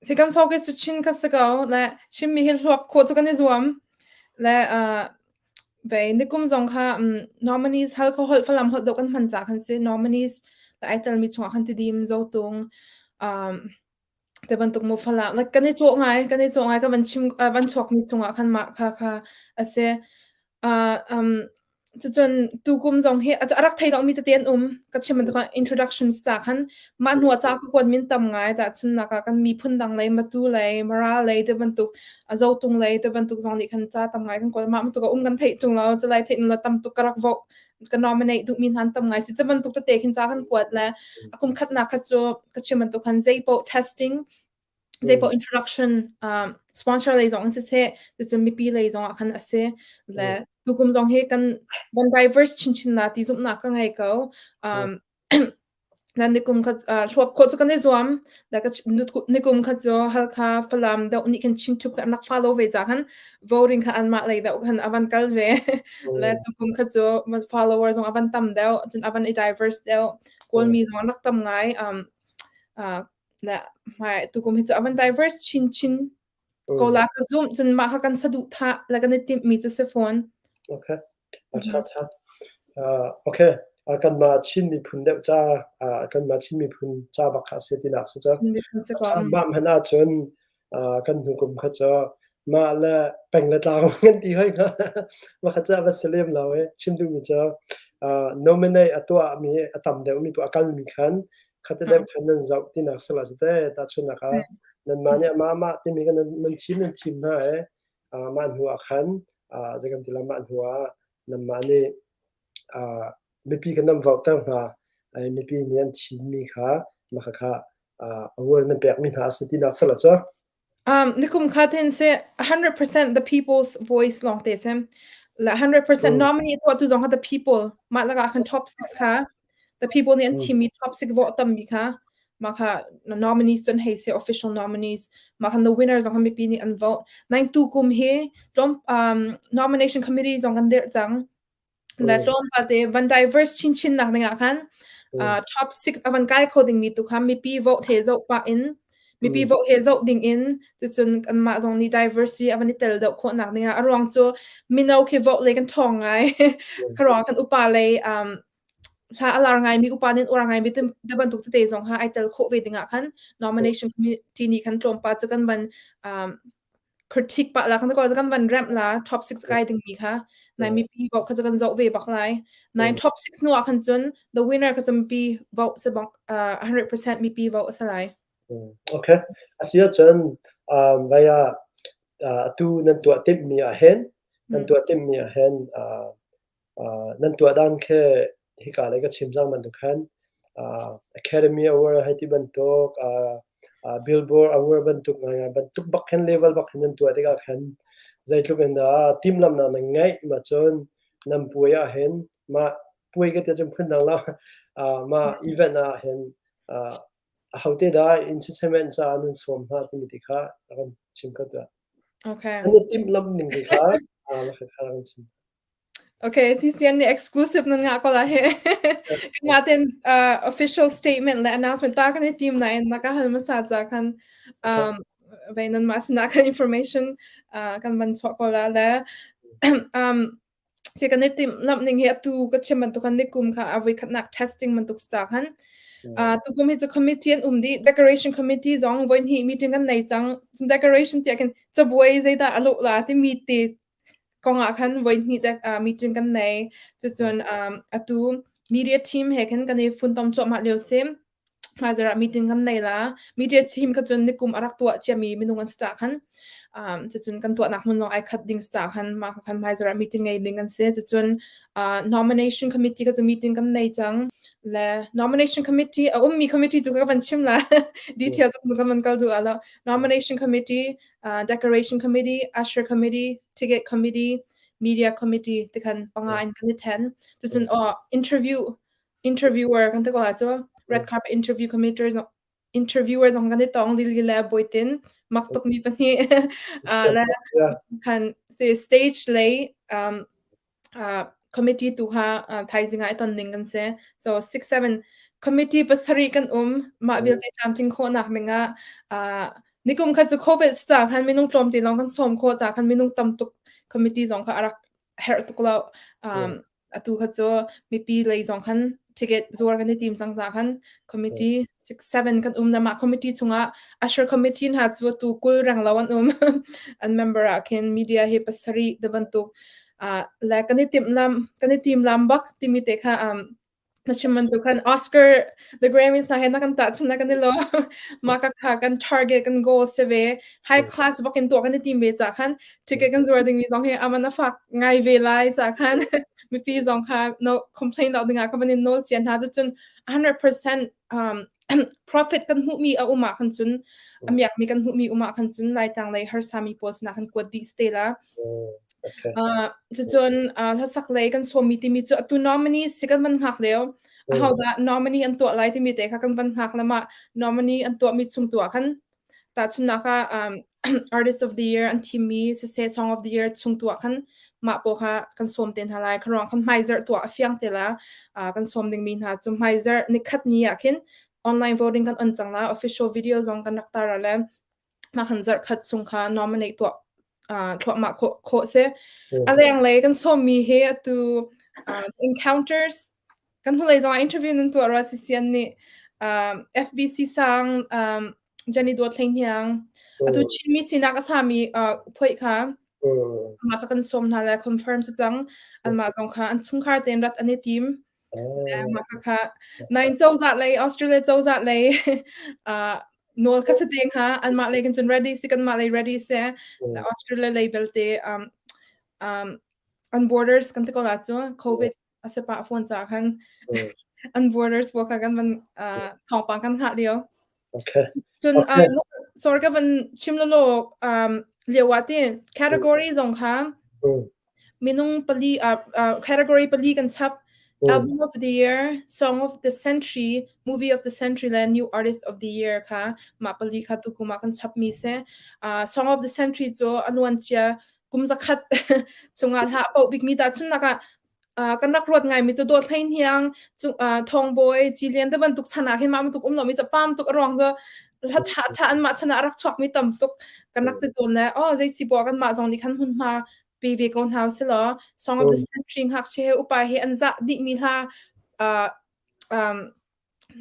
Si kan focus cu Chin kha si ko. Le Chinmi hi hluak khawh cu kan i zuam. Le uh, ve nikum zong kha um, nominees hal kho holh Falam holh deuh kan hman ca khan si nominees le ai telmi chungah khan Tidim, Zotung, um, Te bantuk mu Falam like kan i cawh ngai kan i cawh ngai ka van chim van chuakmi chungah khan mah kha kha a si. Cucun tukum zong hi a rak thei lomi tete an um. Ka chim bantuk introductions ca khan mah hnu ah ca ka kuat min tam ngai tahchunhnak ah kan miphun dang lei Matu lei Mara lei te bantuk Zotung lei te bantuk zong nih khan ca tam ngai kan kuat. Mah bantuk a um kan theih ṭung lo. Culai theih lo tam tuk ka rak vote ka nominate duhmi hna an tam ngai si. Te bantuk tete khin ca kan kuat le a kum khatnak kha cu ka chim bantuk khan zei paoh testing zeipaoh introduction sponsor lei zong in siseh cucun mipi lei zong ah khan a si le tukum zong hi kan van diverse chinchin la ti zumhnak ka ngei ko nan nikum kha hluap khawh cu kan i zuam le ka nikum kha cu Halkha Falam deuh nih khan Chin thup an rak follow ve ca khan voting kha anmah lei deuh khan avan kal ve le tukum kha cu follower zong avan tam deuh cun avan i diverse deuh Kawlmi zong an rak tam ngai Le hmai tukum hi cu a van diverse chinchin ko la ka zumh cun mah kha kan saduhthah le kan i timhmi cu si fawn. Okay. A ṭha ṭha. Okay. Kanmah Chin miphun deuh ca kanmah Chin miphun ca bak kha a si tinak si cu. Mah hmanh ahcun kan hnu kum kha cu mah le peng le tlang kan ti hoi hnga. Mah kha cu a va si lem lo i chim duhmi cu nominate a tuahmi a tam deuhmi a kalmi khan khate deuh khan nan zoh tinak si la si te. Tahchunhnak ah nanmah nih amah amah timi kha nan thim nan thim hna i mah hnu ah khan zei kan ti lai mah hnu ah nanmah nih mipi kha nan voter hna i mipi nih an thimmi kha mah khakha award nan pekmi hna a si tinak si la cu. Nikum kha ten se 100% the people's voice lawng te sem. La 100% nominee tuah tu zong kha the people mah lakah khan top 6 kha the people nih an thimmi top 6 vote tammi kha mah kha nominees cun hei se official nominees mah khan the winner zong kha mipi nih an vote. Nain tu kum hi tlawm nomination committee zong kan dirh cang. Le tlawmpal te van diverse chinchin nak ding ah khan top 6 a van kai kho ding mi tu kha mipi vote he zoh pah in mipi vote he zoh ding in cucun kanmah zong nih diversity a van i tel deuh khawh nak ding ah a ruang cu mino khi vote le kan ṭhawng ngai ka ruang kan upa lei hla a lar ngai mi upa nin uar ngai mi te bantuk tete zong ha ai tel khawh ve ding ah khan nomination committee nih khan tlawmpal cu kan van critique pah la kan ko kan van ramp la top 6 kai ding mi kha nai mipi vote kha kan zoh ve bak lai nai top 6 nu ah khan cun the winner kha mipi vote se bak 100% mipi vote se lai. Okay asia cun vaya atu nan tuah timh mi ah hin nan tuah timh mi ah hin Nan tuah dan khi hika lei ka chim cang bantuk khan Academy Award hei ti bantuk, Billboard Award bantuk ngaingai bantuk bak khin level bak khin nan tuah tikah khan zeitluk in dah timhlamhnak nan ngeih mah cun nan puai ah hin mah puai ka ti ahcun phundang lo mah event ah hin ahote dah entertainment caah nan sawm hna timi ti kha rak kan chim kho tuah. Okay. Nan i timhlamh ning ti kha rak kan chim. Okay, CCN nih exclusive nan ngah ko la hi. Kanmah ten official statement le announcement ta kan i tim nain na ka hal hmasa ca khan um, vei nan mah sinah khan information kan van chuah ko la le um, si kan i tim lamh ning hi atu ka chim bantuk kan nikum kha a voi khatnak testing bantuk ca khan tukum hi cu committee an um dih decoration committee zong voi hnih meeting kan nei cang cun decoration tiah khin cabuai zeidah a lawh la timi te Kong ah khan voihnih dek meeting kan nei. Cucun atu media team he khan kan i funtom cuahmah lio si. Hmaizarh ah meeting kan nei la. Media team kha cun nikum a rak tuah ciami minung an si caah khan cucun kan tuahnak hmun zong ai khat ding si caah khan mah kha khan hmaizarh ah meeting ngei ding an si. Cucun nomination committee kha cu meeting kan nei cang. Le nomination committee a ummi committee tu ka van chim la. Detail tuk kan van kal duh ah lo. Nomination committee decoration committee, usher committee, ticket committee, media committee ti khan panga in kan i then. Tucun oh interview interviewer kan ti ko la cu red carpet interview committee interviewer zong kan i tong lili le boitin mak tuk mi pahnih le khan se stage lei um, committee tu kha thaizing ah i ton ding kan si. So 6 7 committee pasarih kan um mah vialte tlamtling khawhnak ding ah nikum kha cu COVID ca khan minung tlawmte lawng kan sawm khawh ca khan minung tam tuk committee zong kha a rak herh tuk lo. Atu kha cu mipi lei zong khan ticket zuar kan i tim cang ca khan committee 6 7 kan um na mah committee chungah usher committee hna cu atu 20 reng lo an um. An member ah khin media hi pasarih te bantuk le kan i timh lam kan i tim lam bak timi te kha na chim bantuk khan Oscar the Grammys hna he na kan tahchun na kan i lo mah ka kha kan target kan goal si ve high class bak in tuah kan i tim ve ca khan ticket kan zuar dingmi zong hi aman a fak ngai ve lai ca khan mipi zong kha no complain lo dingah ka van in nawl cia hna cun 100% um, profit kan hmuhmi a um ah khan cun a miakmi kan hmuhmi um ah khan cun Laitlang lei harsami pawl sinah khan kuat dih te la. Cucun hlasak lei kan sawmmi timi cu atu nominee si kan van hngak lio. Ahodah nominee an tuah lai timi te kha kan van hngak le mah nominee an tuahmi chung tu ah khan Tahchunhnak ah Artist of the Year an thimmi siseh Song of the Year chung tu ah khan mah pawl kha kan sawm te hna lai. Kharuang khan hmaizarh tuah a fiang te la. Kan sawm dingmi hna cu hmaizarh nikhat ni ah khin online voting kan on cang la. Official video zong kan rak tar le mah khan zarh khat chung kha nominate tuah thluahmah khawh si. A lenglei kan sawmmi hi atu encounters Kan hnulei zongah interview nan tuah rua CCN nih FBC sang Jenny Dawt Hlei Hniang atu Chinmi sinak a sami phoih kha mah kha kan sawm hna le confirm si cang anmah zong kha an chungkhar tein rat an i tim mah kha kha nain cozah lei Australia cozah lei nawl kha si te hnga anmah lei kan cun ready si kanmah lei ready si Australia lei belte an borders kan ti ko la cu COVID a si pah fawn caah khan an borders pawl kha kan van thawngpang kan hngah lio. Okay. Cun Okay. sorry ka van chim lolo um, lio ah ti category zong kha minung pali category pali kan chap album of the year, song of the century, movie of the century le new artist of the year kha mah pali kha tu kum ah kan chap mi si. Song of the century cu a luan cia kum zakhat chungah hla a poh bikmi tahchunhnak ah kan rak ruat ngaimi cu Dawt Hlei Hniang, Thawng Bawi, Ci Lian te bantuk chan ah khin mah bantuk um lomi cu pam tuk a ruang cu hla ṭha ṭha anmah chan ah a rak chuakmi tam tuk kan rak ti tawn le oh zei si poah kanmah zong nih khan hmunhma pe ve ko hna usih law Song of the Century ngakchia he upa he an zah dihmi hla um,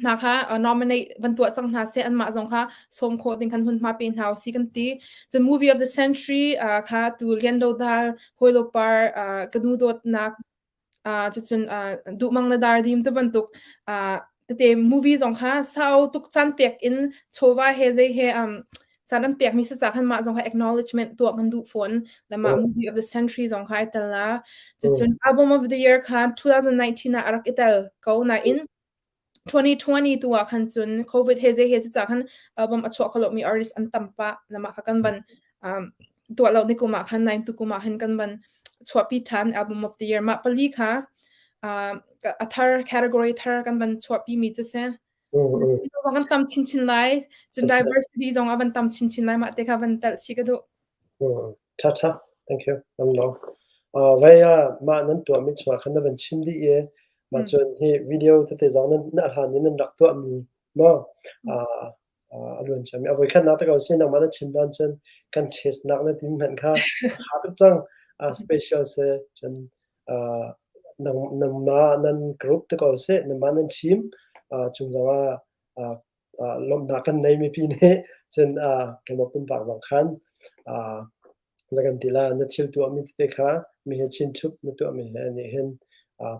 hna kha nominate van tuah cang hna seh anmah zong kha sawm khawh ding khan hmunhma pe hna usih kan ti. Cun movie of the century kha tu Lian Do Dal, Hawi Lo Par, Ka Nu Dawtnak, cucun Duhmang na Dar Dim te bantuk tete movie zong kha sau tuk caan pek in chawva he zei he caan an pekmi si ca khan mah zong kha acknowledgement tuah kan duh fawn. Le mah movie of the century zong kha ai tel la. Cucun album of the year kha 2019 ah a rak i tel ko nain 2020 tu ah khan cun COVID he zei he si ca khan album a chuah kho lomi artist an tam pah. Na mah kha kan van um, tuah lo ni kum ah khan nain tu kum ah hin kan van chuahpi ṭhan album of the year. Mah pali kha a thar category thar kan van chuahpi mi cu si. Kan tam chinchin lai. Cun diversity zong a van tam chinchin lai. Mah te kha van telh chih ka duh. Ṭha ṭha. Thank you. Nan lawm. Vai ah mah nan tuahmi chungah khan na van chim dih i mah cun hi video tete zong nan na hlan in nan rak tuahmi maw a luan ciami a voikhatnak te ko si nangmah na chim dan cun kan test nak na tim hmanh kha ṭha tuk cang. Special si cun nangmah nan group te ko sih nangmah nan team chung zongah lawmhnak kan nei mipi nih cun keimah pumpak zong khan na kan ti la na thil tuahmi tete kha mi he chin thup na tuahmi he nih hin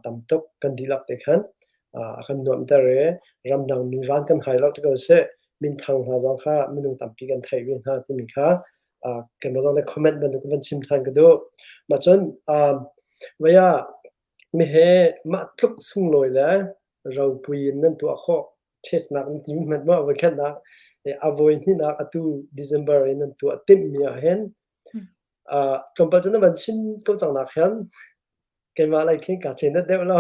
tam tuk kan dihlak te khan a kan nuamhter i ramdang mi van kan hai lo ti ko seh minthang hna zong kha minung tampi kan theih ve hna timi kha keimah zong nih comment bantuk van chim than ka duh. Mah cun vei ah mi he mah tluk sunglawi le ropui in nan tuah khawh testnak nan ti hmanh maw voikhatnak a voi hnihnak atu December in nan tuah timhmi ah hin tlawmpal cu na van chim ko cang nak hin keimah lai khin kaa cenet deuh lo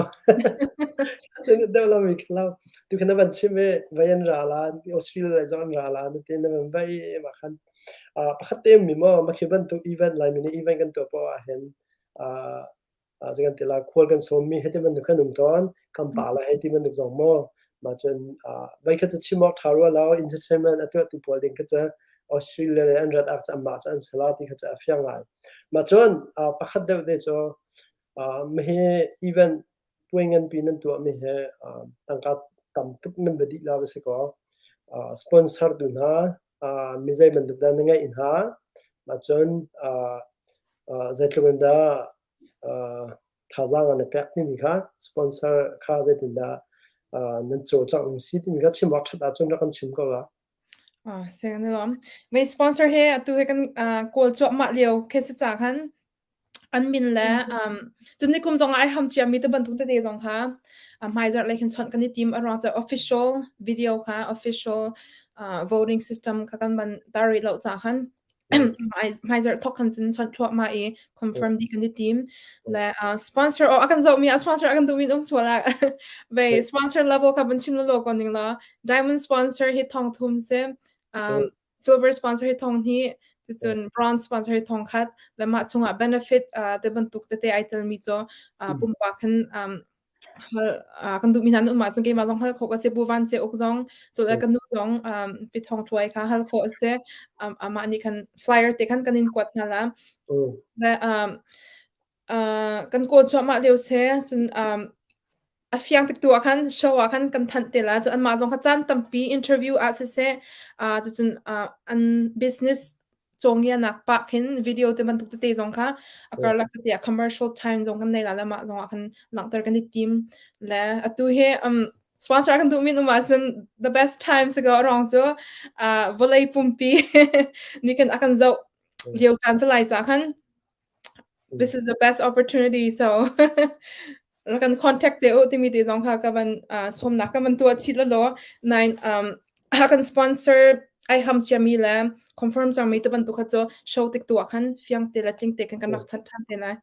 cenet deuh lo mi kha lo tu khan na van chim i vai an ra la Australia lai zong an ra la na ti na van vai mah khan pakhat te mi maw makhi bantuk event lai mi nih event kan tuah poah ah hin zei kan ti la khual kan sawmmi hei ti bantuk kan um tawn kan pa la hei ti bantuk zong maw mah cun voi khat cu chim awk ṭha rua lo entertainment a tuahtu pawl ding kha cu Australia le an rat ak cu anmah cu an si la ti kha cu a fiang ngai mah cun pakhat deuh te cu Mahi event puai nganpi nan tuahmi hi tangka tam tuk nan va dih la va si kaw sponsor tu hna mi zei bantuk dah na ngeih hna ahcun zeitluk in dah thazaang an i pek timi kha sponsor kha zeitindah nan cawlcangh ning si timi kha chim awk ṭhat ahcun rak kan chim ko la. Ah, sing an lawm. Mei sponsor he atu he kan kawl cuahmah lio khi si ca khan an min le um cun nikum zong ah ai ham ciami te bantuk tete zong kha hmaizarh lei khin chawnh kan i tim a ruang cu official video kha official voting system kha kan van tar rih lo ca khan hmaizarh thok khan cun chawnh thluahmah i confirm dih kan i tim le sponsor o a kan zohmi a sponsor a kan duhmi um sual ah ve sponsor level kha van chim lo ko ning law diamond sponsor hi thong thum si silver sponsor hi thong hnih cucun bronze sponsor hi thong khat le mah chungah benefit te bantuk tete ai telmi cu pumpak hin hal kan duhmi hna an um ahcun keimah zong hal khawh ka si. Pu Van Ce Uk zong cu le kan nu zong Pi Thawng Thluai kha hal khawh a si. Amah nih khan flyer te khan kan in kuat hna la. Le kan kawl cuahmah lio si. Cun a fiang tik tu ah khan show ah khan kan thanh te la. Cun anmah zong kha caan tampi interview ah siseh, cucun an business cawngianak pah khin video te bantuk tete zong kha a karlak tete ah commercial time zong kan nei la le mah zong ah khan langhter kan i tim le atu hi um sponsor kan duh min um ahcun the best time si ko rong cu uh, vawlei pumpi ni kan akan zoh lio caan salai ca khan this is the best opportunity so rak kan contact te u timi te zong kha ka van uh, sawmnak ka van tuah chih lalaw nain um a kan sponsor ai ham ciami le confirm cangmi te bantuk kha cu show tik tu ah khan fiang te le tling te kan kan rak thanh than te lai.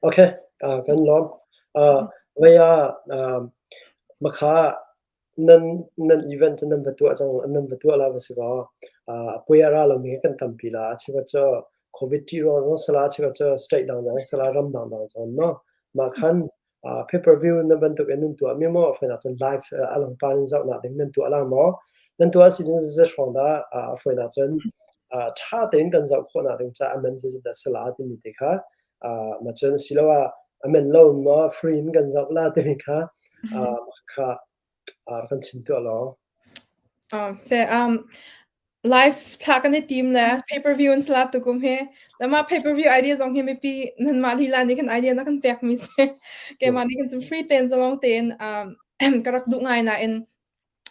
Okay, uh, kan lawm. Uh, vaya uh, makha Nan nan event cu nan va tuah cang nan va tuah la va si kaw a puai a ra lomi hi kan tampi la. A cheukhat cu COVID ṭih ruang zong si la, a cheukhat cu state dangdang si la, ram dangdang zong maw. Mah khan pay per view na bantuk in nan tuahmi maw a fawinak cun live a langpar in zohnak ding nan tuah la maw? Nan tuah si cun zeizat hrawng dah a fawinak cun ṭha tein kan zoh khawhnak ding caah a man zeizat dah si la timi te kha mah cun asiloah a man lo maw free in kan zoh la timi kha kha kan chim tuah law. Se um live thla kan i tim le pay per view in sala tukum he lama pay per view idea zong hi mipi nan mah lila nih kan idea na kan pek mi si keimah nih kan cun free ten zalong tein um ka rak duh ngai nain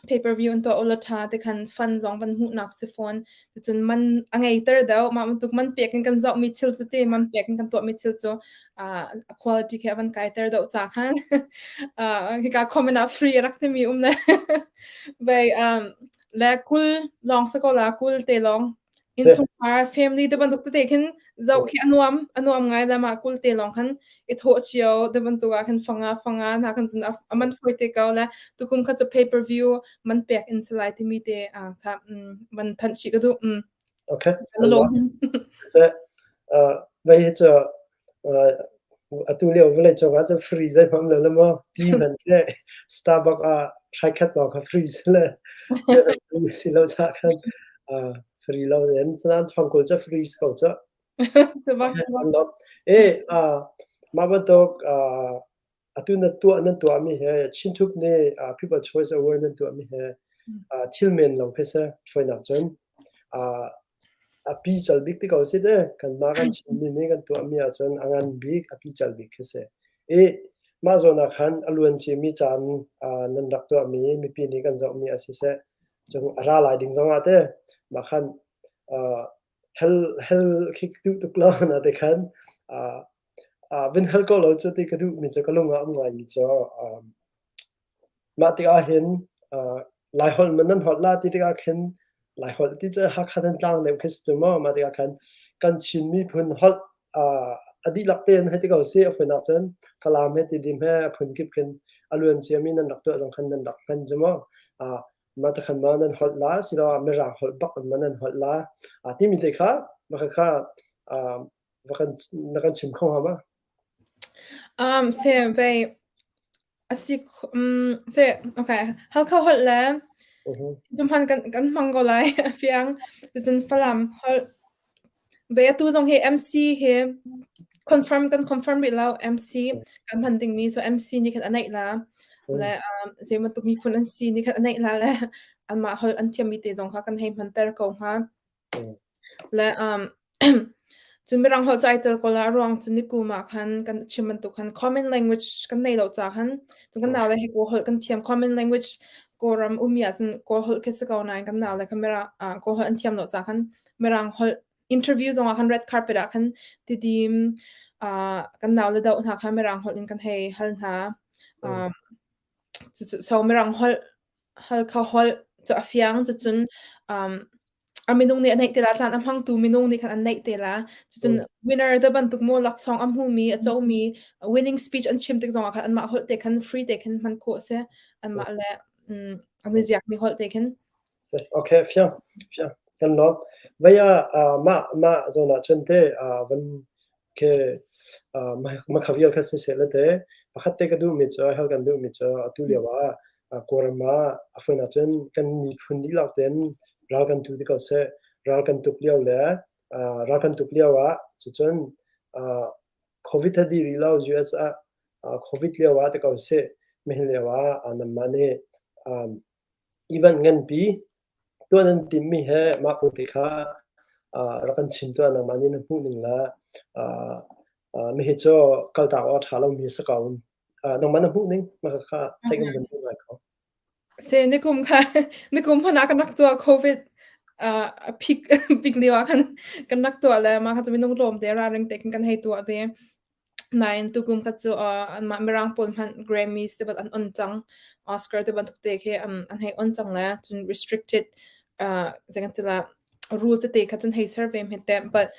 Pay-per-view an tuah ulaw ṭha tikhan fund zong van hmuhnak si fawn. Cucun man a ngeiter deuh. Mah bantuk man pek in kan zohmi thil cu ti man pek in kan tuahmi thil cu uh, a quality khi a van kaiter deuh ca khan uh, hika comment ah free a rak timi um le vei um, le 20 lawng si ko la 20 te lawng Innchungkhar family te bantuk tete khin zoh khi a nuam a nuam ngai le mah 20 te lawng khan i thawh cio te bantuk ah khan fanga fanga hna khan cun a man fawi te ko le tukum kha cu pay per view man pek in si lai timi te kha man thanh chih ka duh. Okay. Seh, vei hi cu Atu lio vawleicung ah cun free zeihmanh um lo le maw ti hmanh seh Starbucks ah hraikhat lawng kha free si le free si lo caah khan free lo in sinain fangkul cu free si ko cuh. E mah bantuk atu na tuah nan tuahmi he Chin Thup nih People Choice Award nan tuahmi he thil men lo khi si fawinak cun A pical bik ti ko si te. Kanmah kan Chinmi nih kan tuahmi ahcun a ngan bik, a pical bik khi si. I mah zawn ah khan a luan ciami caan nan rak tuahmi mipi nih kan zohmi ah siseh, cun a ra lai ding zongah teh mah khan hel hel khi ka duh tuk lo na ti khan vun hal ko lo cu ti ka duhmi cu ka lung ah a um ngaimi cu Mah tikah hin Laiholh maw nan holh la ti tikah khin Laiholh ti cu Hakha Thantlang deuh khi si cu maw. Mah tikah khan kan Chin miphun holh a dihlak tein hei ti ko sih. A phun ahcun Falam he Tidim he a phun kip khin a luan ciami nan rak tuah zong khan nan rak hman cu maw. Mah ti khan maw nan holh la asiloah Mirang holh bak in maw nan holh la timi te kha mah khakha va kan na kan chim kho hnga ma? Se vei A si um se okay Halkha holh le cuhman kan kan hmang ko lai a fiang. Cucun Falam holh ve atu zong hi MC hi. Confirm kan confirm rih lo MC kan hman dingmi so MC nih khan a neih la le zei bantuk miphun an si nih khan a neih la le anmah holh an thiammi te zong kha kan hei hmanter ko hnga. Le cun Mirang holh cu ai tel ko la a ruang cu nikum ah khan kan chim bantuk khan common language kan nei lo ca khan cun kan naule hi Kawl holh kan thiam common language Kawlram ummi ahcun Kawl holh khi si ko nain kan naule kha Mirang Kawl holh an thiam lo ca khan Mirang holh interview zong ah khan red carpet ah khan Tidim kan naule doh hna kha Mirang holh in kan hei hal hna. So Mirang holh Halkha holh cu a fiang cucun a minung nih a neih te la caan a hmangtu minung nih khan an neih te la. Cucun winner te bantuk maw laksawng a hmumi a comi winning speech an chim tik zongah khan anmah holh te khan free te khan hman khawh a si. Anmah le an i ziakmi holh te khin. Okay, fiang, fiang. Kan lawm. Vei ah mah mah zawn ah cun te van Khi makha vial kha siseh le te pakhat te ka duhmi cu hal kan duhmi cu atu lio ah Kawlram ah a fawi ahcun kan miphun dihlak tein ral kan tu ti ko seh. Ral kan tuk lio le ral kan tuk lio ah cucun COVID a dih rih lo US ah COVID lio ah ti ko seh. Nihin lio ah nanmah nih event nganpi Tuah nan timhmi he mah kong te kha rak kan chim tuah. Nangmah nih na hmuh ning le mihi cu kaltak awk a ṭha lomi a si ko. Nangmah na hmuh ning mah kha theih kan vun duh ngai ko. Se nikum kha nikum hmanh ah kan rak tuah COVID a peak bik lio ah khan kan rak tuah le mah kha cu minung tlawm te ralring te khin kan hei tuah ve. Nain tukum kha cu anmah Mirang pawl hmanh Grammys te an on cang. Oscar te bantuk te khi an hei on cang le cun restricted zei kan ti la rule tete kha cun hei ser ve hmet te but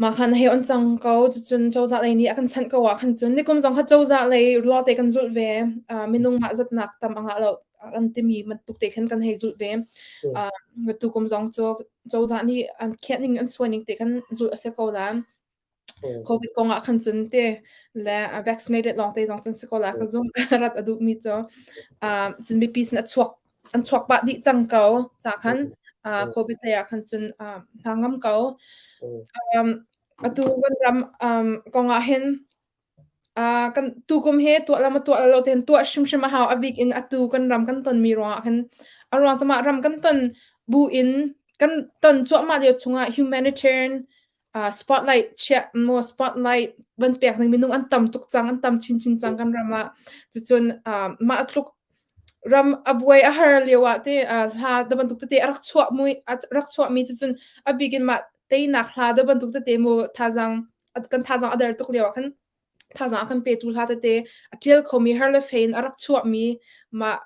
mah khan hei on cang ko cucun cozah lei nih a kan chanh ko ah khan cun nikum zong kha cozah lei law te kan zulh ve minung mah zatnak tam a ngah lo an timi bantuk te khan kan hei zulh ve tukum zong cu cozah nih an khiah ning an suai ning te khan zulh a si ko la COVID kong ah khan cun te le vaccinated lawng te zong cun si ko la ka zum rat a duhmi cu cun mipi sin a chuak an chuak pah dih cang ko ca khan COVID lei ah khan cun hna ngam ko atu kan ram kong ah hin Kan tukum hi tuah le maw tuah lo tein tuah hrimhrim a hau. A bik in atu kan ram kan tonmi ruangah khin a ruang cu mah ram kan ton bu in kan ton cuahmah lio chungah humanitarian spotlight chiah maw spotlight van pek ning minung an tam tuk cang, an tam chinchin cang kan ram ah. Cucun mah tluk ram a buai a har lio ah te hla da bantuk tete a rak chuah mui a rak chuahmi cucun a bik in mah teinak hla da bantuk tete mu thazaang kan thazaang a der tuk lio ah khan thazaang a kan petu hla tete a ṭial khomi har le fe in a rak chuahmi mah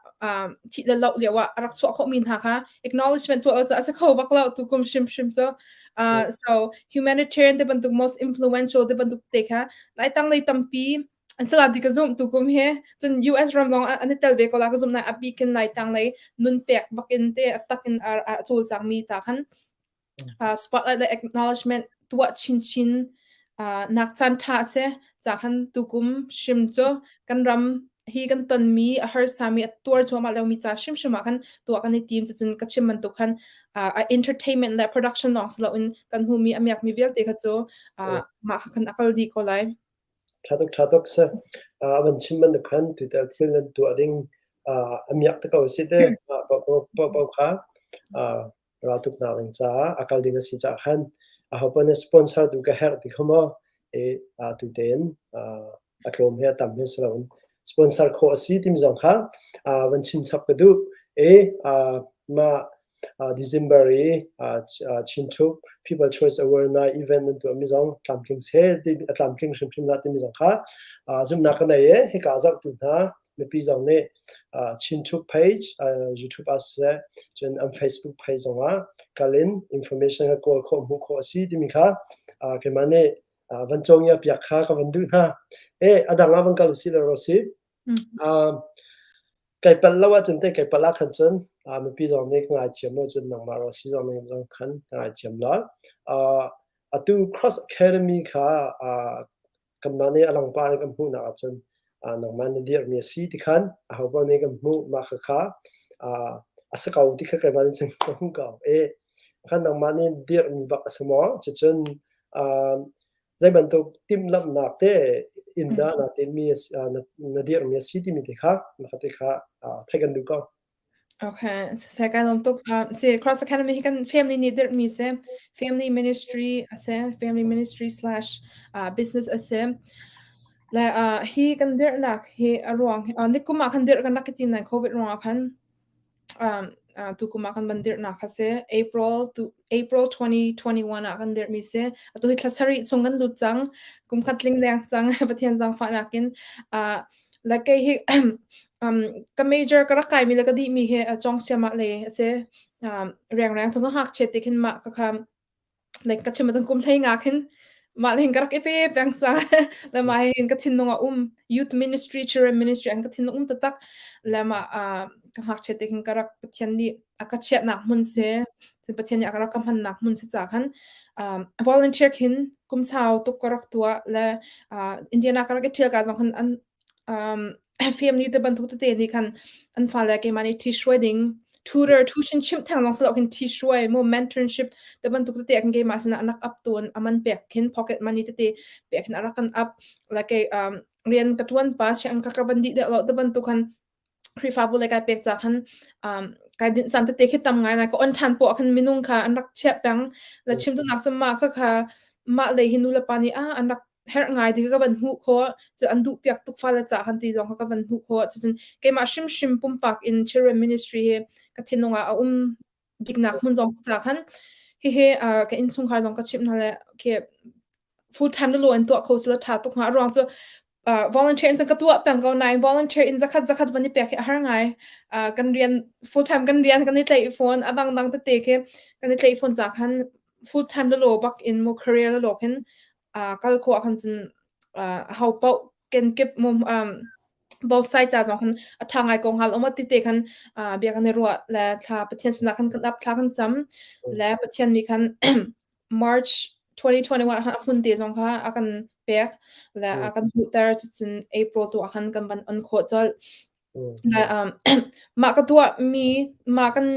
thih le loh lio ah a rak chuah khawhmi hna kha acknowledgement tuah cu a si kho bak lo tu kum hrimhrim cu so humanitarian te bantuk most influential te bantuk te kha lai tang lei tampi an sala ti ka zum tu kum he cun US ram zong an i tel ve ko la ka zum na a bikin lai tang lei nun pek bakin te a takin a cawlcang mi ca khan Spotlight le acknowledgement tuah chinchin nak caan ṭha a si. Ca khan tukum hrim cu kan ram hi kan tonmi a harsami a tuar cuahmah lomi ca hrimhrim ah khan tuah kan i tim. Cucun ka chim bantuk khan entertainment le production lawng si loin kan hmuhmi a miakmi vialte kha cu mah kha khan a kal dih ko lai. Ṭha tuk, ṭha tuk si. A van chim bantuk khan tutan thil nan tuah ding a miak te ko a si te. Mah paohpaoh kha raltuknak ding caah a kal ding a si caah khan ahopaoh nih sponsor tu ka herh ti kha maw i tu tein a tlawm he a tam he si loin sponsor khawh a si timi zong kha van chim chap ka duh i mah December i Chin Troop People Choice Award na event nan tuahmi zong tlamtling seh ti a tlamtling hrimhrim la timi zong kha zumhnak ka nei i hika zohtu hna mipi zong nih Chin Troop page YouTube ah siseh cun an Facebook page zongah kal in information kha kawl khawh hmuh khawh a si timi kha keimah nih van cawngia piak kha ka van duh hna. E a dang ah van kal usih law si. Kai palh lo ahcun teh kai palh ah khan cun mipi zong nih ka ngaithiam lo cun nangmah Rossi zong nih zong khan ka ngaithiam lai. Atu Cross Academy kha kanmah nih a langpar in kan hmuhnak ahcun nangmah na dirhmi a si ti khan ahopaoh nih kan hmuh mah khakha a si ko ti kha keimah nih cun ka hmuh ko. E khan nangmah nih dirhmi bak a si maw? Cucun. Zei bantuk timhlamhnak te in dah na tinmi na na dirhmi a si timi te kha na te kha theih kan duh ko. Okay, siseh kai lawm tuk. Si Cross Academy hi kan family nih dirhmi si. Family ministry a si. Family ministry slash business a si. Le hi kan dirhnak hi a ruang nikum ah khan dirh kan rak i tim nain COVID ruangah khan tukum ah kan van dirhnak kha si. April tu April 2021 ah kan dirhmi si. Atu hi thla sarih chung kan lut cang. Kum khat tling deng cang. Pathian zaangfahnak in. Le kei hi ka major ka rak kaimi le ka dihmi hi cawng siamah le a si. Rengreng cu ka ngakchiat te khin mah ka kha like ka chim ahcun kum hlei nga khin mah le hin ka rak i pe peng cang. Le mah hin ka thinlung a um. Youth ministry, children ministry an ka thinlung um taktak. Le mah ka ngakchiat te khin ka rak Pathian nih a ka chiahnak hmun si. Cun Pathian nih a rak ka hmannak hmun si ca khan volunteer khin kum sau tuk ka rak tuah le Indiana ka rak i ṭhial ka zong khan an family te bantuk tete nih khan an fale keimah nih ṭhihruai ding tutor tuition chimh theng lawng si lo khin ṭhihruai mu mentorship te bantuk tete khin keimah sinah an rak up tawn a man pek khin pocket money tete pek khin a rak kan up like rian ka ṭuan pa siang ka ka van dih deuh lo te bantuk khan Khrihfabu le kai pek ca khan kai dinh caan tete khi tam ngai ngai ka on ṭhan poah khan minung kha an rak chiah peng le chim duhnak cu mah kha kha mah lei hi nu le pa nih ah an rak herh ngai ti kha ka van hmuh khawh cu an duh piak tuk fale ca khan ti zong kha ka van hmuh khawh cucun keimah hrimhrim pumpak in children ministry hi ka thinlung ah a um biknak hmun zong si ca khan hihi ka innchungkhar zong ka chimh hna le khi full time le law in tuah kho sila ṭha tuk hnga a ruang cu volunteer in cun ka tuah peng ko nain volunteer in zakhat zakhat van i pek hi a har ngai. Kan rian full time kan rian kan i tlaih fawn a dangdang tete khi kan i tlaih fawn ca khan full time le law bak in mu career le law khin kal khawh ah khan cun ho paoh kenkip mu both side ca zong khan a ṭha ngai ko hnga lo maw tite khan bia kan i ruah le thla Pathian sinah khan kan ap thla kan cam le Pathian nih khan March 2021 ah khan a hmun te zong kha a kan pek le a kan hmuhter cucun April tu ah khan kan van on khawh colh. Le mah ka tuahmi mah kan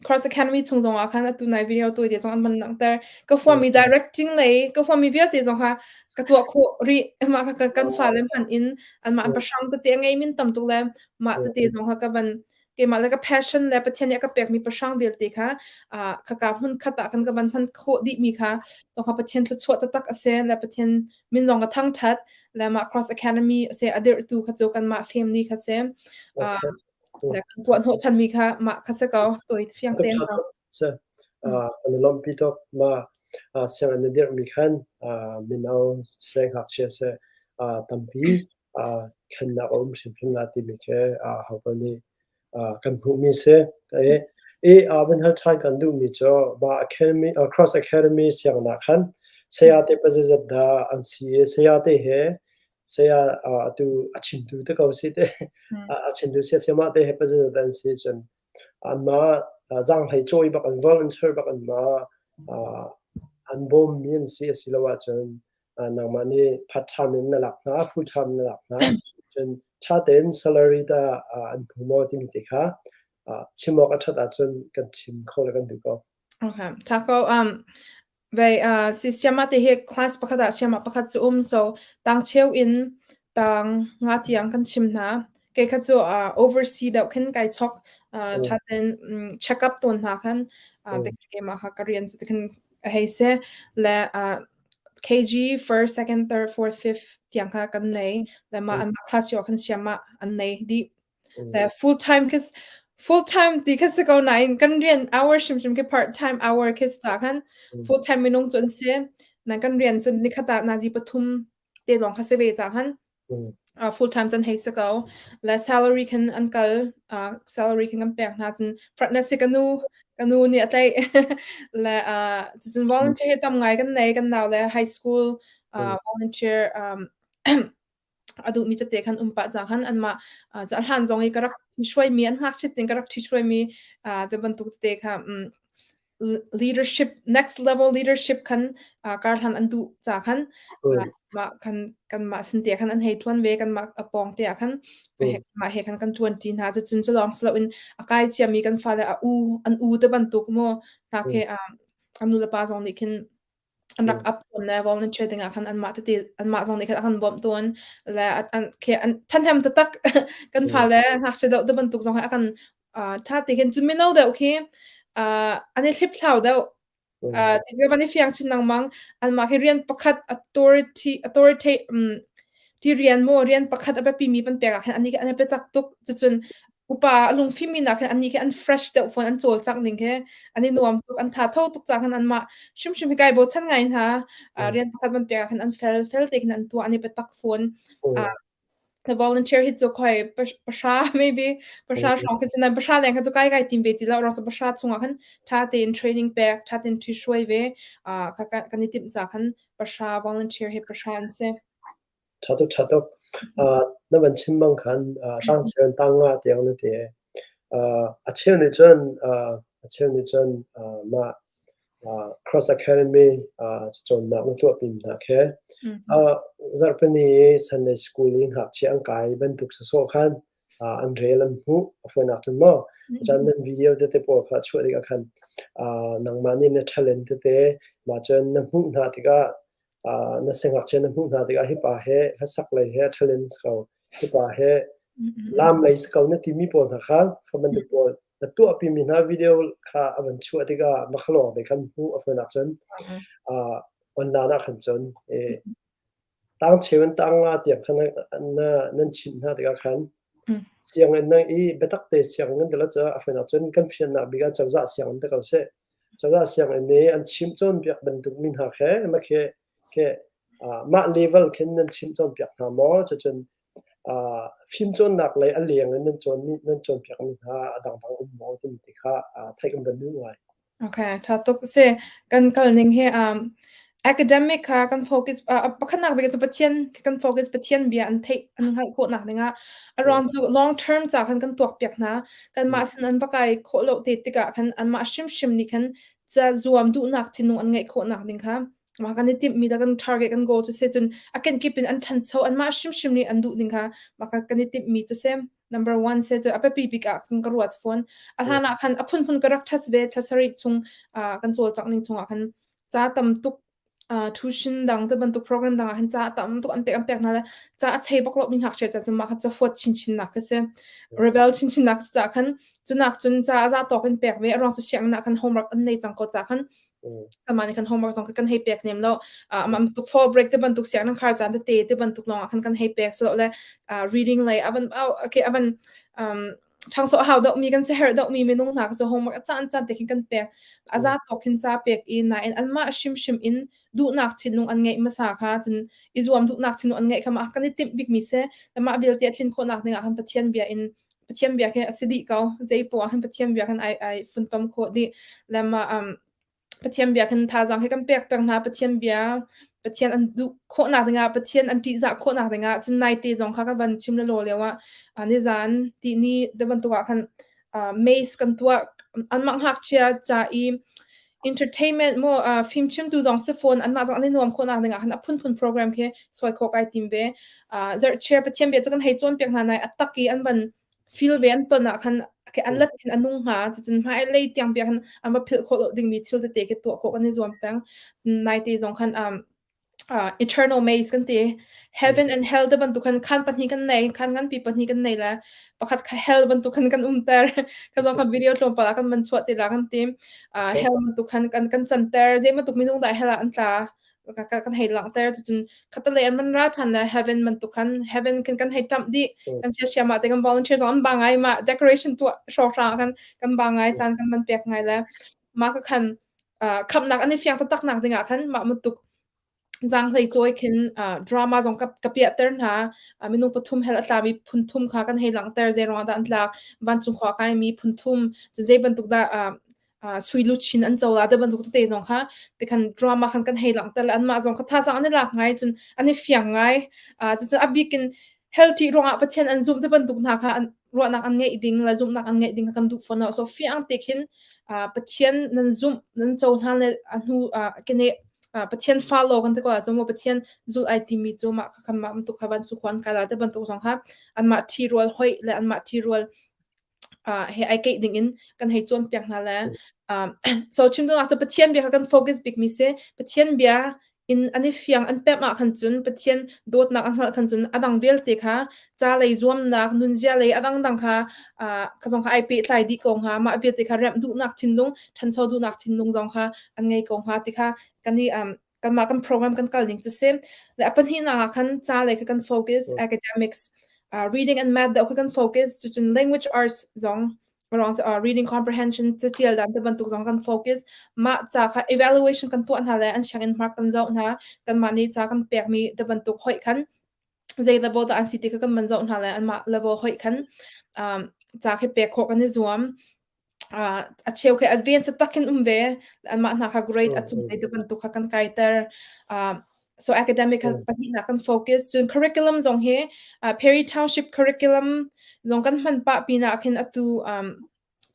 Cross Academy chung zong ah khan atu nai video tawi te zong an van langhter. Ka huammi directing lei ka huammi vialte zong kha ka tuah khawh rih. Mah kha kan fale hmanh in anmah an pahrang tete a ngei min tam tuk le mah tete zong kha ka van keimah le ka passion le Pathian nih a ka pekmi pahrang vialte kha khaka hmun khat ah khan ka van hman khawh dihmi kha zong kha Pathian thluachuah taktak a si le Pathian min zong ka thangṭhat le mah Cross Academy a si a dirhtu kha cu kanmah family kha si. Le kan tuah hnawhchanmi kha mah kha si ko tawi fiang tein ko. Kan i lawmhpi tuk mah sianginn na dirhmi khan mino seh ngakchia seh tampi thlennak a um hrimhrim la timi khi ho nih kan hmuhmi si. I van hal ṭhan kan duhmi cu mah Academy, Cross Academy sianginn ah khan saya te pazeizat dah an si i saya te he saya atu a chimtu te ko si te a chimtu sia siamah te he pazeizat dah an si cun anmah zaanghlei cawi bak an volunteer bak anmah an bawmmi an si asilo ahcun nangmah nih part time in na lak hna full time na lak hna cun ṭha tein salary dah an hmu maw timi te kha chim awk a ṭhat ahcun kan chim kho le kan duh ko. Okay, ṭha ko. Vei si siamah te hi class pakhat ah siamah pakhat cu um so tang cheu in tang nga tiang kan chim hna. Kei kha cu oversee deuh khin kai chok ṭha tein check up tawn hna khan keimah kha ka rian cu khin a hei si le KG first, second, third, fourth, fifth tiang kha kan nei le mah anmah class cio khan siamah an nei dih. Le full time khi full time ti kha si ko nain kan rian hour hrimhrim khi part time hour khi si ca khan full time minung cu an si. Nan kan rian cun nikhat ah nazi pathum te lawng kha si ve ca khan full time can hei si ko. Le salary khan an kal salary khan kan pek hna cun frontnet si ka nu ka nu nih a tlaih. Le cucun volunteer hi tam ngai kan nei kan nau le high school volunteer a duhmi tete khan um pah cang khan anmah a hlan zong i ka rak ṭhihruaimi an ngakchit in ka rak ṭhihruaimi te bantuk tete kha leadership next level leadership khan kar hlan an duh ca khan mah khan kanmah sin te khan an hei ṭuan ve kanmah a pawng te ah khan mah he khan kan ṭuan ṭi hna cucun cu lawng si loin a kai ciami kan fale a u an u te bantuk mu hna khi an nu le pa zong nih khin. An rak up tawn le volunteer dingah khan anmah tete anmah zong nih khan a kan bawmh tawn le an khi an ṭhahnem taktak. Kan fale ngakchia deuh te bantuk zong hi a kan ṭha te khin cun mino deuh khi an i hliphlau deuh. Ti ka van i fiang chin lengmang. Anmah khi rian pakhat authority authority ti rian maw rian pakhat a biapimi van pek ah khin annih khi an i biatak tuk. Cucun upa a lungfimmi nak hin annih khi an fresh deuh fawn an cawlcangh ning khi an i nuam tuk an tha tho tuk ca khan anmah hrimhrim hi kai bochan ngai hna. Rian pakhat van pek ah khan an fel fel te khin an tuah an i biatak fawn. The volunteer hi cu khoi pahra maybe pahra hrawng khi si pahra leng kha cu kai kai tim ve ti lo ruang cu pahra chungah khan tha tein training pek tha tein ṭhihruai ve kha kan i timh ca khan pahra volunteer hi pahra an si. Ṭha tuk, ṭha tuk. Na van chim bang khan tangcheu in tangnga tiang na ti. A cheu nih cun a cheu nih cun mah Cross Academy cacawnnak na tuahpi hna khi zarhpini i Sunday School i ngakchia an kai bantuk sawsawh khan an rel an hmuh. A fawinak cun maw cun nan video tete pawl kha chuah tikah khan nangmah nih na talent tete mah cun na hmuh hna tikah na siangngakchia na hmuh hna tikah hi pa he hlasak lei he talent si ko, hi pa he laam lei si ko na timi pawl hna kha kha bantuk pawl na tuahpimi hna video kha a van chuah tikah makhalawng te khan hmuh a fawinak cun online ah khan cun tang cheu in tang nga tiang khan na nan chimh hna tikah khan sianginn na i biatak te sianginn kan ti lo cu a fawinak cun kan fiannak bik ah cozah sianginn te ko seh. Cozah sianginn i an chimh cawnpiak bantuk mi hna khe mah khi khi mah level khin nan chimh cawnpiak hna maw? Cucun fimcawnnak lei a leng in nan cawnmi nan cawnpiak mi hna a dangdang um maw timi ti kha theih kan van duh ngai. Okay, ṭha tuk si. Kan kal ning hi academic kha kan focus pakhatnak bik cu Pathian kan focus Pathian bia an theih an hngalh khawhnak dingah a ruang cu long term ca khan kan tuakpiak hna. Kanmah sin an va kai khawh lo te tikah khan anmah hrimhrim nih khan ca zuam duhnak thinlung an ngeih khawhnak ding kha mah kan i timhmi le kan target kan goal cu si cun a kenkip in an ṭhancho anmah hrimhrim nih an duh ding kha mah kan i timhmi cu si. Number one se cu a biapi bik ah kan ka ruat fawn. A hlan ah khan a phunphun ka rak ṭhat ve thla sarih chung kan cawlcangh ning chungah khan ca tam tuk tuition dang te bantuk program dang ah hin ca tam tuk an pek an pek hna le ca a chei bak lo mi ngakchia ca cun mah kha cafuat chinchin nak khi si. Rebel chinchin nak ca khan cunak cun ca a za tawk in pek ve a ruang cu sianginn ah khan homework an nei cang ko ca khan Amah nih khan homework zong kan hei pek nem lo. Amah tuk fall break te bantuk sianginn khar caan tete te bantuk lawng ah khan kan hei pek so le reading lei avan okay avan ṭhangso a hau deuh mi kan siaherh deuh mi minung hna cu homework a caan caan te khin kan pek. A za tawk khin ca pek i nain anmah hrimhrim in duhnak thinlung an ngeih hmasa kha cun i zuam duhnak thinlung an ngeih kha mah kan i timh bik mi si. Mah vialte a tlin khawhnak ding ah khan Pathian bia in Pathian bia khi a si dih ko. Zei poah khan Pathian bia khan ai ai funtom khawh dih. Le mah Pathian bia khan thazaang hi kan pek peng hna. Pathian bia Pathian an duh khawhnak dingah Pathian an ṭihzah khawhnak dingah cun naite zong kha kan van chim lelaw lio ah nizan tihni te bantuk ah khan maze kan tuah anmah ngakchia ca i entertainment maw fimchimtu zong si fawn anmah zong an i nuam khawhnak dingah khan a phunphun program khi suai khawh kai tim ve. Zarhchiar Pathian bia cu kan hei cawnpiak hna nai a tak i an van feel ve an ton ah khan an lat khin a nung hnga cucun hmailei tiang bia khan an va philh khawh lo dingmi thil tete khi tuah khawh kan i zuam peng. Naite zong khan eternal maze kan ti. Heaven and hell te bantuk khan khan pahnih kan nei, khan nganpi pahnih kan nei le pakhat kha hell bantuk khan kan umter. Ka zong kha video tlawmpal ah kan van chuah te la kan ti. Hell bantuk khan kan kan canter. Zei bantuk minung dah hell ah an tla kan hei langhter cucun khatalei an van ra ṭhan le heaven bantuk khan heaven kan kan hei ṭamh dih. Kan siasiam ah te kan volunteer zong an ba ngai ma decoration tuah hrawkhrang kan kan ba ngai caan kan van pek ngai le mah ka khan khamhnak an i fiang taktak nak dingah khan mah bantuk zaanghlei cawi khin drama zong ka, ka piahter hna. Minung pathum hell a tlami phun thum kha kan hei langhter zei ruangah dah an tlak vancung khua kaimi phun thum zei bantuk dah sui luchin an co la te bantuk tete zong kha te khan drama khan kan hei langhter le anmah zong kha thazaang an i lak ngai cun an i fiang ngai. Cucun a bikin hell ṭih ruangah Pathian an zumh te bantuk hna kha an ruahnak an ngeih ding le zumhnak an ngeih ding kha kan duh fawn lo. So fiang te khin Pathian nan zumh nan cohlan le a hnu kene Pathian fa law kan ti ko ahcun maw Pathian zulh ai timi cu mah kha kan mah bantuk kha van cu khuan kai la te bantuk zong kha anmah ṭhirual hoih le anmah ṭhirual he ai keih ding in kan hei cawnpiak hna le. So chim duhnak cu Pathian bia kha kan focus bikmi si. Pathian bia in an i fiang an pemh ah khan cun Pathian dawtnak an hngalh khan cun a dang vialte kha ca lei zuamnak, nunzia lei a dangdang kha kha zong kha ai pehtlai dih ko hnga. Mah vialte kha remh duhnak thinlung, ṭhancho duhnak thinlung zong kha an ngei ko hnga ti kha kan i kanmah kan program kan kal ning cu si. Le a pahnihnak ah khan ca lei kha kan focus, academics, reading and math deuh kha kan focus, cucun language arts zong ruang cu reading comprehension catial dan te bantuk zong kan focus. Mah ca kha evaluation kan tuah hna le an sianginn mark kan zoh hna. Kanmah nih ca kan pekmi te bantuk hoih khan zei level dah an si ti kha kan van zoh hna le anmah level hoih khan ca khi pek khawh kan i zuam. A cheu khi advance takin um ve. Anmah hna kha grade a cung te bantuk kha kan kaiter. So academic pahnihnak kan focus. Cun curriculum zong hi Perry Township curriculum zong kan hman pah pinah khin atu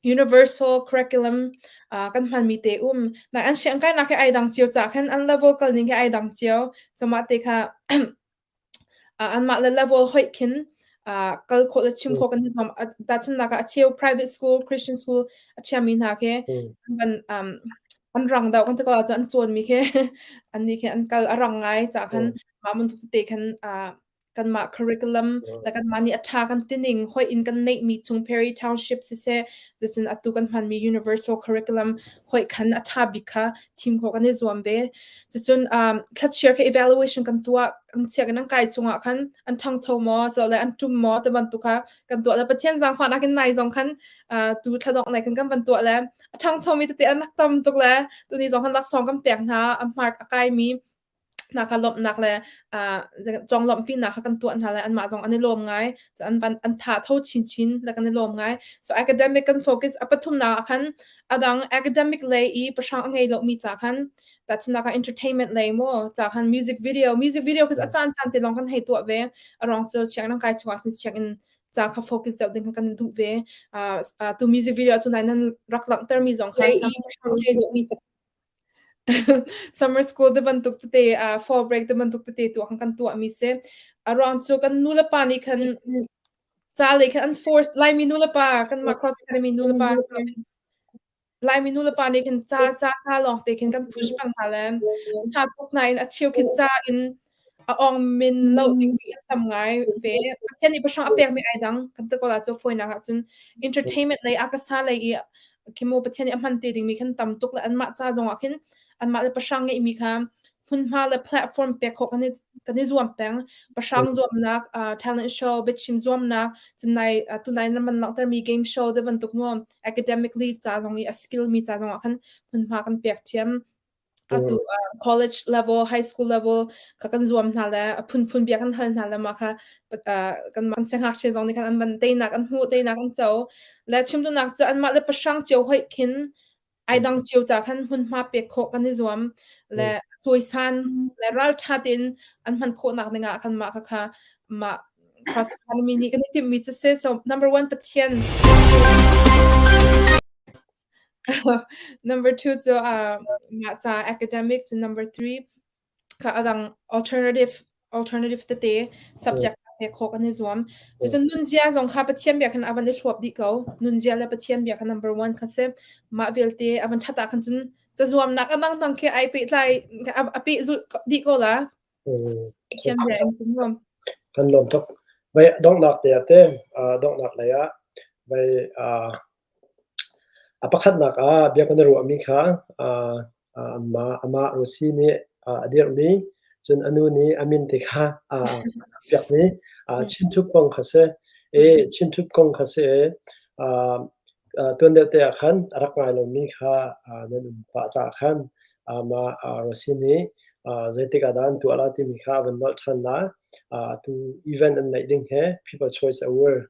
universal curriculum kan hmanmi te um. Na an siang kainak hi ai dang cio ca khan an level kal ning hi ai dang cio. So mah te kha anmah le level hoih khin kal khawh le chim khawh kan i zuam. Tahchunhnak ah a cheu private school, Christian school a chiami hna khi an an rang deuh kan ti ko ahcun an cawnmi khi annih khi an kal a rang ngai caah khan mah bantuk tete khan kanmah curriculum le kanmah nih a ṭha kan tining hoih in kan neihmi chung Perry Township siseh cucun atu kan hmanmi universal curriculum hoih khan a ṭha bik kha thim khawh kan i zuam ve. Cucun thlachiar kha evaluation kan tuah an sianginn an kai chungah khan an ṭhangcho maw le an ṭum maw ti bantuk kha kan tuah le Pathian zaangfahnak in nai zong khan tu thladongh nai khan kan van tuah le a ṭhangchomi tete an rak tam tuk le tuni zong khan laksawng kan pek hna a mark a kaimi hna kha lawmhnak le conglawmhpinak kha kan tuah hna le anmah zong an i lawm ngai an van an tha tho chinchin le kan i lawm ngai. So academic kan focus a pathumnak ah khan adang academic lei i pahrang a ngei lomi ca khan tahchunhnak ah entertainment lei maw ca khan music video music video kha a caan caan te lawng kan hei tuah ve. A ruang cu sianginn an kai chungah khin sianginn ca kha focus deuh ding kha kan duh ve. Tu music video tu nai nan rak langhtermi zong kha Summer school te bantuk tete, fall break te bantuk tete tu khan kan tuahmi si. A ruang cu kan nu le pa nih khan ca lei khan an force Laimi nu le pa kanmah Cross Academy nu le pa Laimi nu le pa nih khan ca ca ca lawng te khin kan push peng hna le tha tuk nain a cheu khi ca in a ong min lo ding mi an tam ngai ve. Pathian nih pahrang a pekmi ai dang kan ti ko la cu fawinak ah cun entertainment lei akasa lei i khi mu Pathian nih a hman te dingmi khan tam tuk le anmah ca zong ah khin anmah le pahrang ngeihmi kha hmunhma le platform pek khawh kan i kan i zuam peng. Pahrang zuamnak, talent show, biachim zuamnak, cun nai tunai na man langhtermi game show te bantuk mu academically ca zong i a skill mi ca zong ah khan hmunhma kan pek thiam. Atu college level, high school level kha kan zuam hna le a phunphun bia kan hal hna le mah kha kan kan siangngakchia zong nih khan an van teinak an hmuh, teinak an co. Le chim duhnak cu anmah le pahrang cio hoih khin ai dang cio ca khan hmunhma pek khawh kan i zuam le cawisan le ralṭha tein an hman khawhnak dingah khan mah kha kha mah Cross Academy nih kan i timhmi cu si. So number one Pathian Number two cu mah ca academic cu number three kha adang alternative alternative tete subject pek khawh kan i zuam. Cucun nunzia zong kha Pathian bia khan a van i hluap dih ko. Nunzia le Pathian bia kha number one kha si. Mah vialte a van ṭhat ah khan cun cazuamnak a dangdang khi ai pehtlai a pehzulh dih ko la. Pathian bia in cun nuam. Kan lawm tuk. Vai donghnak te ah te donghnak lei ah vai A pakhatnak ah bia kan i ruahmi kha amah Rosie nih a dirhmi, cun a nu nih a min te kha a sakpiakmi Chin kong kha si. I Chin kong kha si i tuan deuh te ah khan a rak ngai lomi kha nan um pah caah khan amah Rosie nih zeitik ah dah an tuah la timi kha a van nolh ṭhan la. Atu event an neih ding hi People Choice Award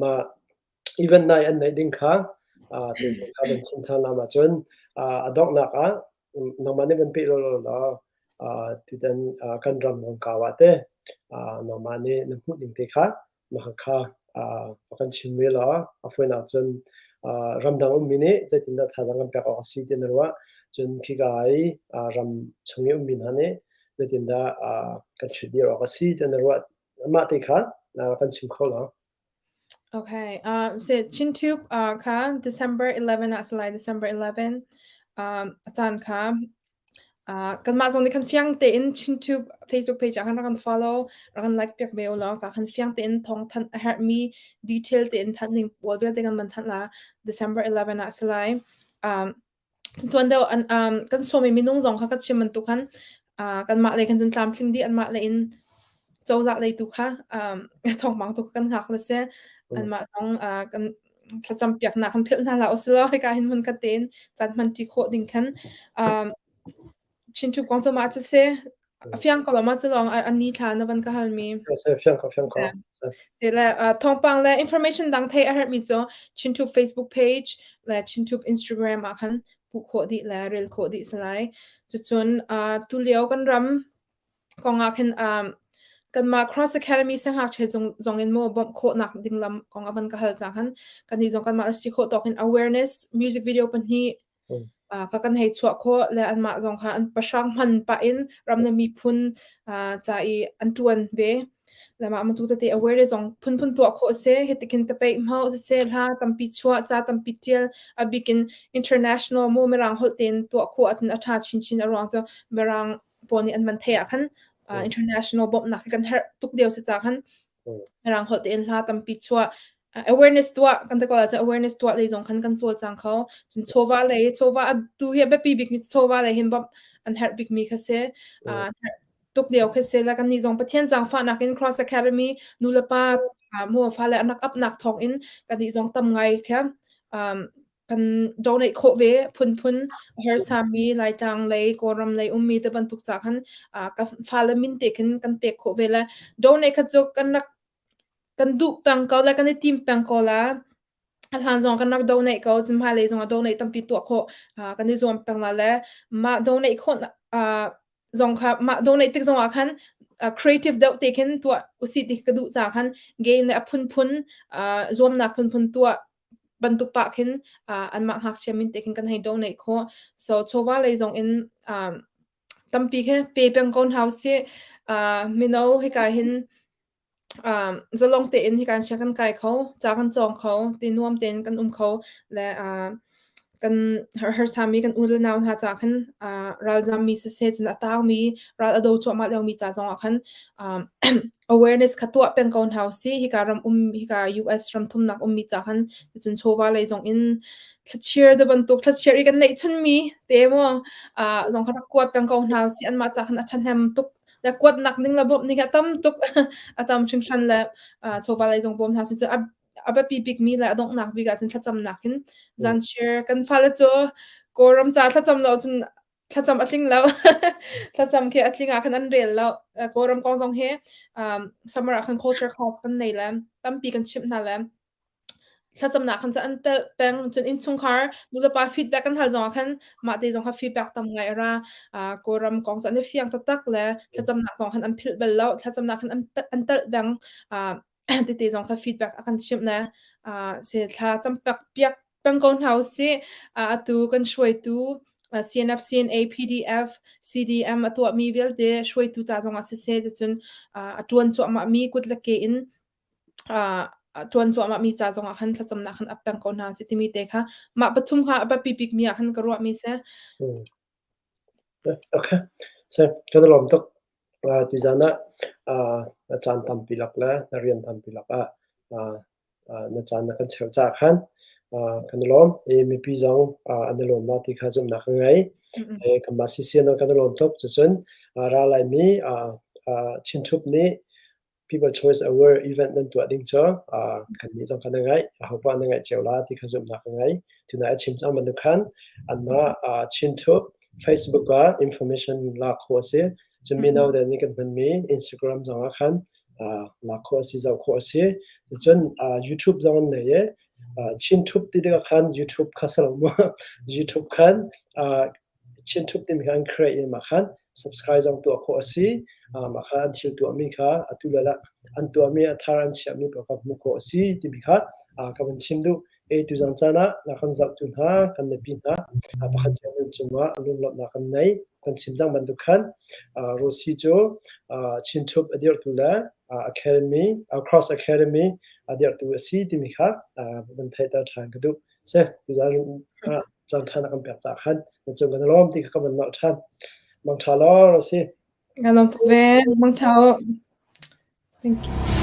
Mah event nai an neih ding kha tutan kha van chim ṭhan lam ahcun a donghnak ah nangmah nih van peh lawlaw law tutan kan ram kongkau ah teh nangmah nih na hmuh ning te kha mah kha va kan chim ve law a fawinak cun ramdang ummi nih zeitindah thazaang kan pek awk a si ti na ruah cun khika i ram chung i ummi hna nih zeitindah kan ṭhutdir awk a si ti na ruah mah te kha kan chim kho lo. Okay. Se ChinTube kha December 11 ah si lai December 11 a caan kha kanmah zong nih khan fiang tein ChinTube Facebook page ah khan rak kan follow, rak kan like piak ve ulaw ka khan fiang tein thawng thanh a herhmi detail tein thanh ning pawl vialte kan van thanh la December 11 ah si lai. Tuan deuh an kan sawmi minung zong kha ka chim bantuk khan kanmah lei khan cun tlamtling dih anmah lei in cozah lei tu kha thawngpang tu kha kan hngak le si. Anmah zong kan thlacam piaknak kan philh hna hlah usilaw hika hin hmun khat tein caan hman ṭi khawh ding khan Chinṭhup kong cu mah cu si. A fiang ko lo ma cu lawng a ni thla na van ka halmi. Fiang ko, fiang ko. Si le thawngpang le information dang thei a herhmi cu Chinṭhup Facebook page le Chinṭhup Instagram ah khan hmuh khawh dih le rel khawh dih si lai. Cucun tulio kan ram kong ah khin kanmah Cross Academy siangngakchia zong in maw bawmh khawhnak ding lam kong a van ka hal cang khan kannih zong kanmah si khawh tawk in awareness music video pahnih kha kan hei chuah khawh le anmah zong kha an pahrang hman pah in ram le miphun ca i an ṭuan ve. Le mah bantuk tete awareness zong phunphun tuah khawh a si. Hitikin tapeih hmau siseh, hla tampi chuah, ca tampi ṭial, a bik in international mu Mirang holh tein tuah khawh ahcun a ṭha chinchin a ruang cu Mirang pawl nih an van theih ah khan international bawmhnak hi kan herh tuk lio si ca khan Mirang holh tein hla tampi chuah awareness tuah kan ti ko ahcun awareness tuah lei zong khan kan cawlcang kho. Cun chawva lei chawva tu hi a biapi bikmi chawva lei hin bawmh an herh bikmi kha si. An herh tuk lio kha si. Le kannih zong Pathian zaangfahnak in Cross Academy nu le pa mu fale an rak upnak thawng in kannih zong tam ngai kha kan donate khawh ve phunphun a harsami Laitlang lei Kawlram lei ummi te bantuk ca khan ka fale min te khin kan pek khawh ve le donate kha cu kan rak kan duh peng ko le kan i tim peng ko la a hlan zong kan rak donate ko cun hmailei zong ah donate tampi tuah khawh kan i zuam peng la le mah donate khawh zong kha mah donate tik zong ah khan creative deuh te khin tuah usih ti ka duh ca khan game le a phunphun zuamnak phunphun tuah bantuk pah khin anmah ngakchia min te khin kan hei donate khawh. So chawva lei zong in tampi khi pe peng ko hna usih. Mino hika hin zalong tein hika in sia kan kai kho, ca kan cawng kho, ti nuam tein kan um kho le kan harsami kan u le nau hna ca khan ralzammi siseh cun a taangmi ral a do cuahmah liomi ca zongah khan awareness kha tuah peng ko hna usih. Hika ram um hika US ram thumnak ummi ca khan cun chawva lei zong in thlachiar te bantuk thlachiar i kan neih chunmi te mu zong kha rak kuat peng ko hna usih. Anmah ca khan a ṭhahnem tuk le kuatnak ding le bawmh ning a tam tuk a tam hringhran le chawva lei zong bawm hna cu a biapi bikmi le a donghnak bik ah cun thlacamnak hin zanchir kan fale cu Kawlram ca thlacam lo cun thlacam a tling lo thlacam khi a tling ah khan an rel lo Kawlram kong zong hi summer ah khan culture class kan nei le tampi kan chimh hna le Thlacamnak khan an telh peng. Cun innchungkhar nulepa feedback kan hal zongah khan mah te zong kha feedback tam ngai a ra. Kawlram kong cu an i fiang taktak le thlacamnak zong khan an philh bal lo. Thlacamnak khan an telh peng. Tete zong kha feedback a kan chimh le se thla cam piak peng ko hna usih. Atu kan hruaitu CNF, CNA, PDF, CDM a tuahmi vialte hruaitu ca zongah siseh, cun a ṭuan cuahmahmi kut le ke in ṭuan cuahmahmi ca zongah khan thlacamnak khan ap peng ko hna si timi te kha mah pathum kha a biapi bikmi ah khan ka ruahmi si. Okay. So, kan i lawm tuk. Tuzan ah na caan tampi lak le na rian tampi lak ah na caan na kan cheuh caah khan kan i lawm. I mipi zong an i lawm ma ti kha zumhnak ka ngei. Kanmah CCN kan i lawm tuk. Cucun ra laimi Chin Thup nih People Choice Award event nan tuah ding cu kannih zong kha na ngaih, ahopoah na ngaih cio la ti kha zumhnak ka ngei. Tunai a chim cang bantuk khan anmah Chin Thup Facebook ah information lak khawh a si. Cun mino te nih kan hmanmi Instagram zong ah khan lak khawh a si, zoh khawh a si. Cun YouTube zong an nei i Chin Thup ti tikah khan YouTube kha si lo mu. YouTube khan Chin Thup timi kha an create i mah khan subscribe zong tuah khawh a si. Mah kha an thil tuahmi kha atu le an tuahmi a thar an chiahmi paoh kha hmuh khawh a si timi kha ka vun chim duh. E tuzan caan ah na kan zohtu hna, kan mipi hna pakhat cio nan cungah lunglawmhnak kan nei. Kan chim cang bantuk khan Rosie cu Chin Thup a dirhtu le Academy Cross Academy a dirhtu a si timi kha van theihter ṭhan ka duh. Si, tuzaan caan ṭha na kan pek caah khan na cung kan i lawm ti kha ka van nolh ṭhan. Mangṭha law a si. Ka lawm tuk ve. Mangṭha u. Thank you.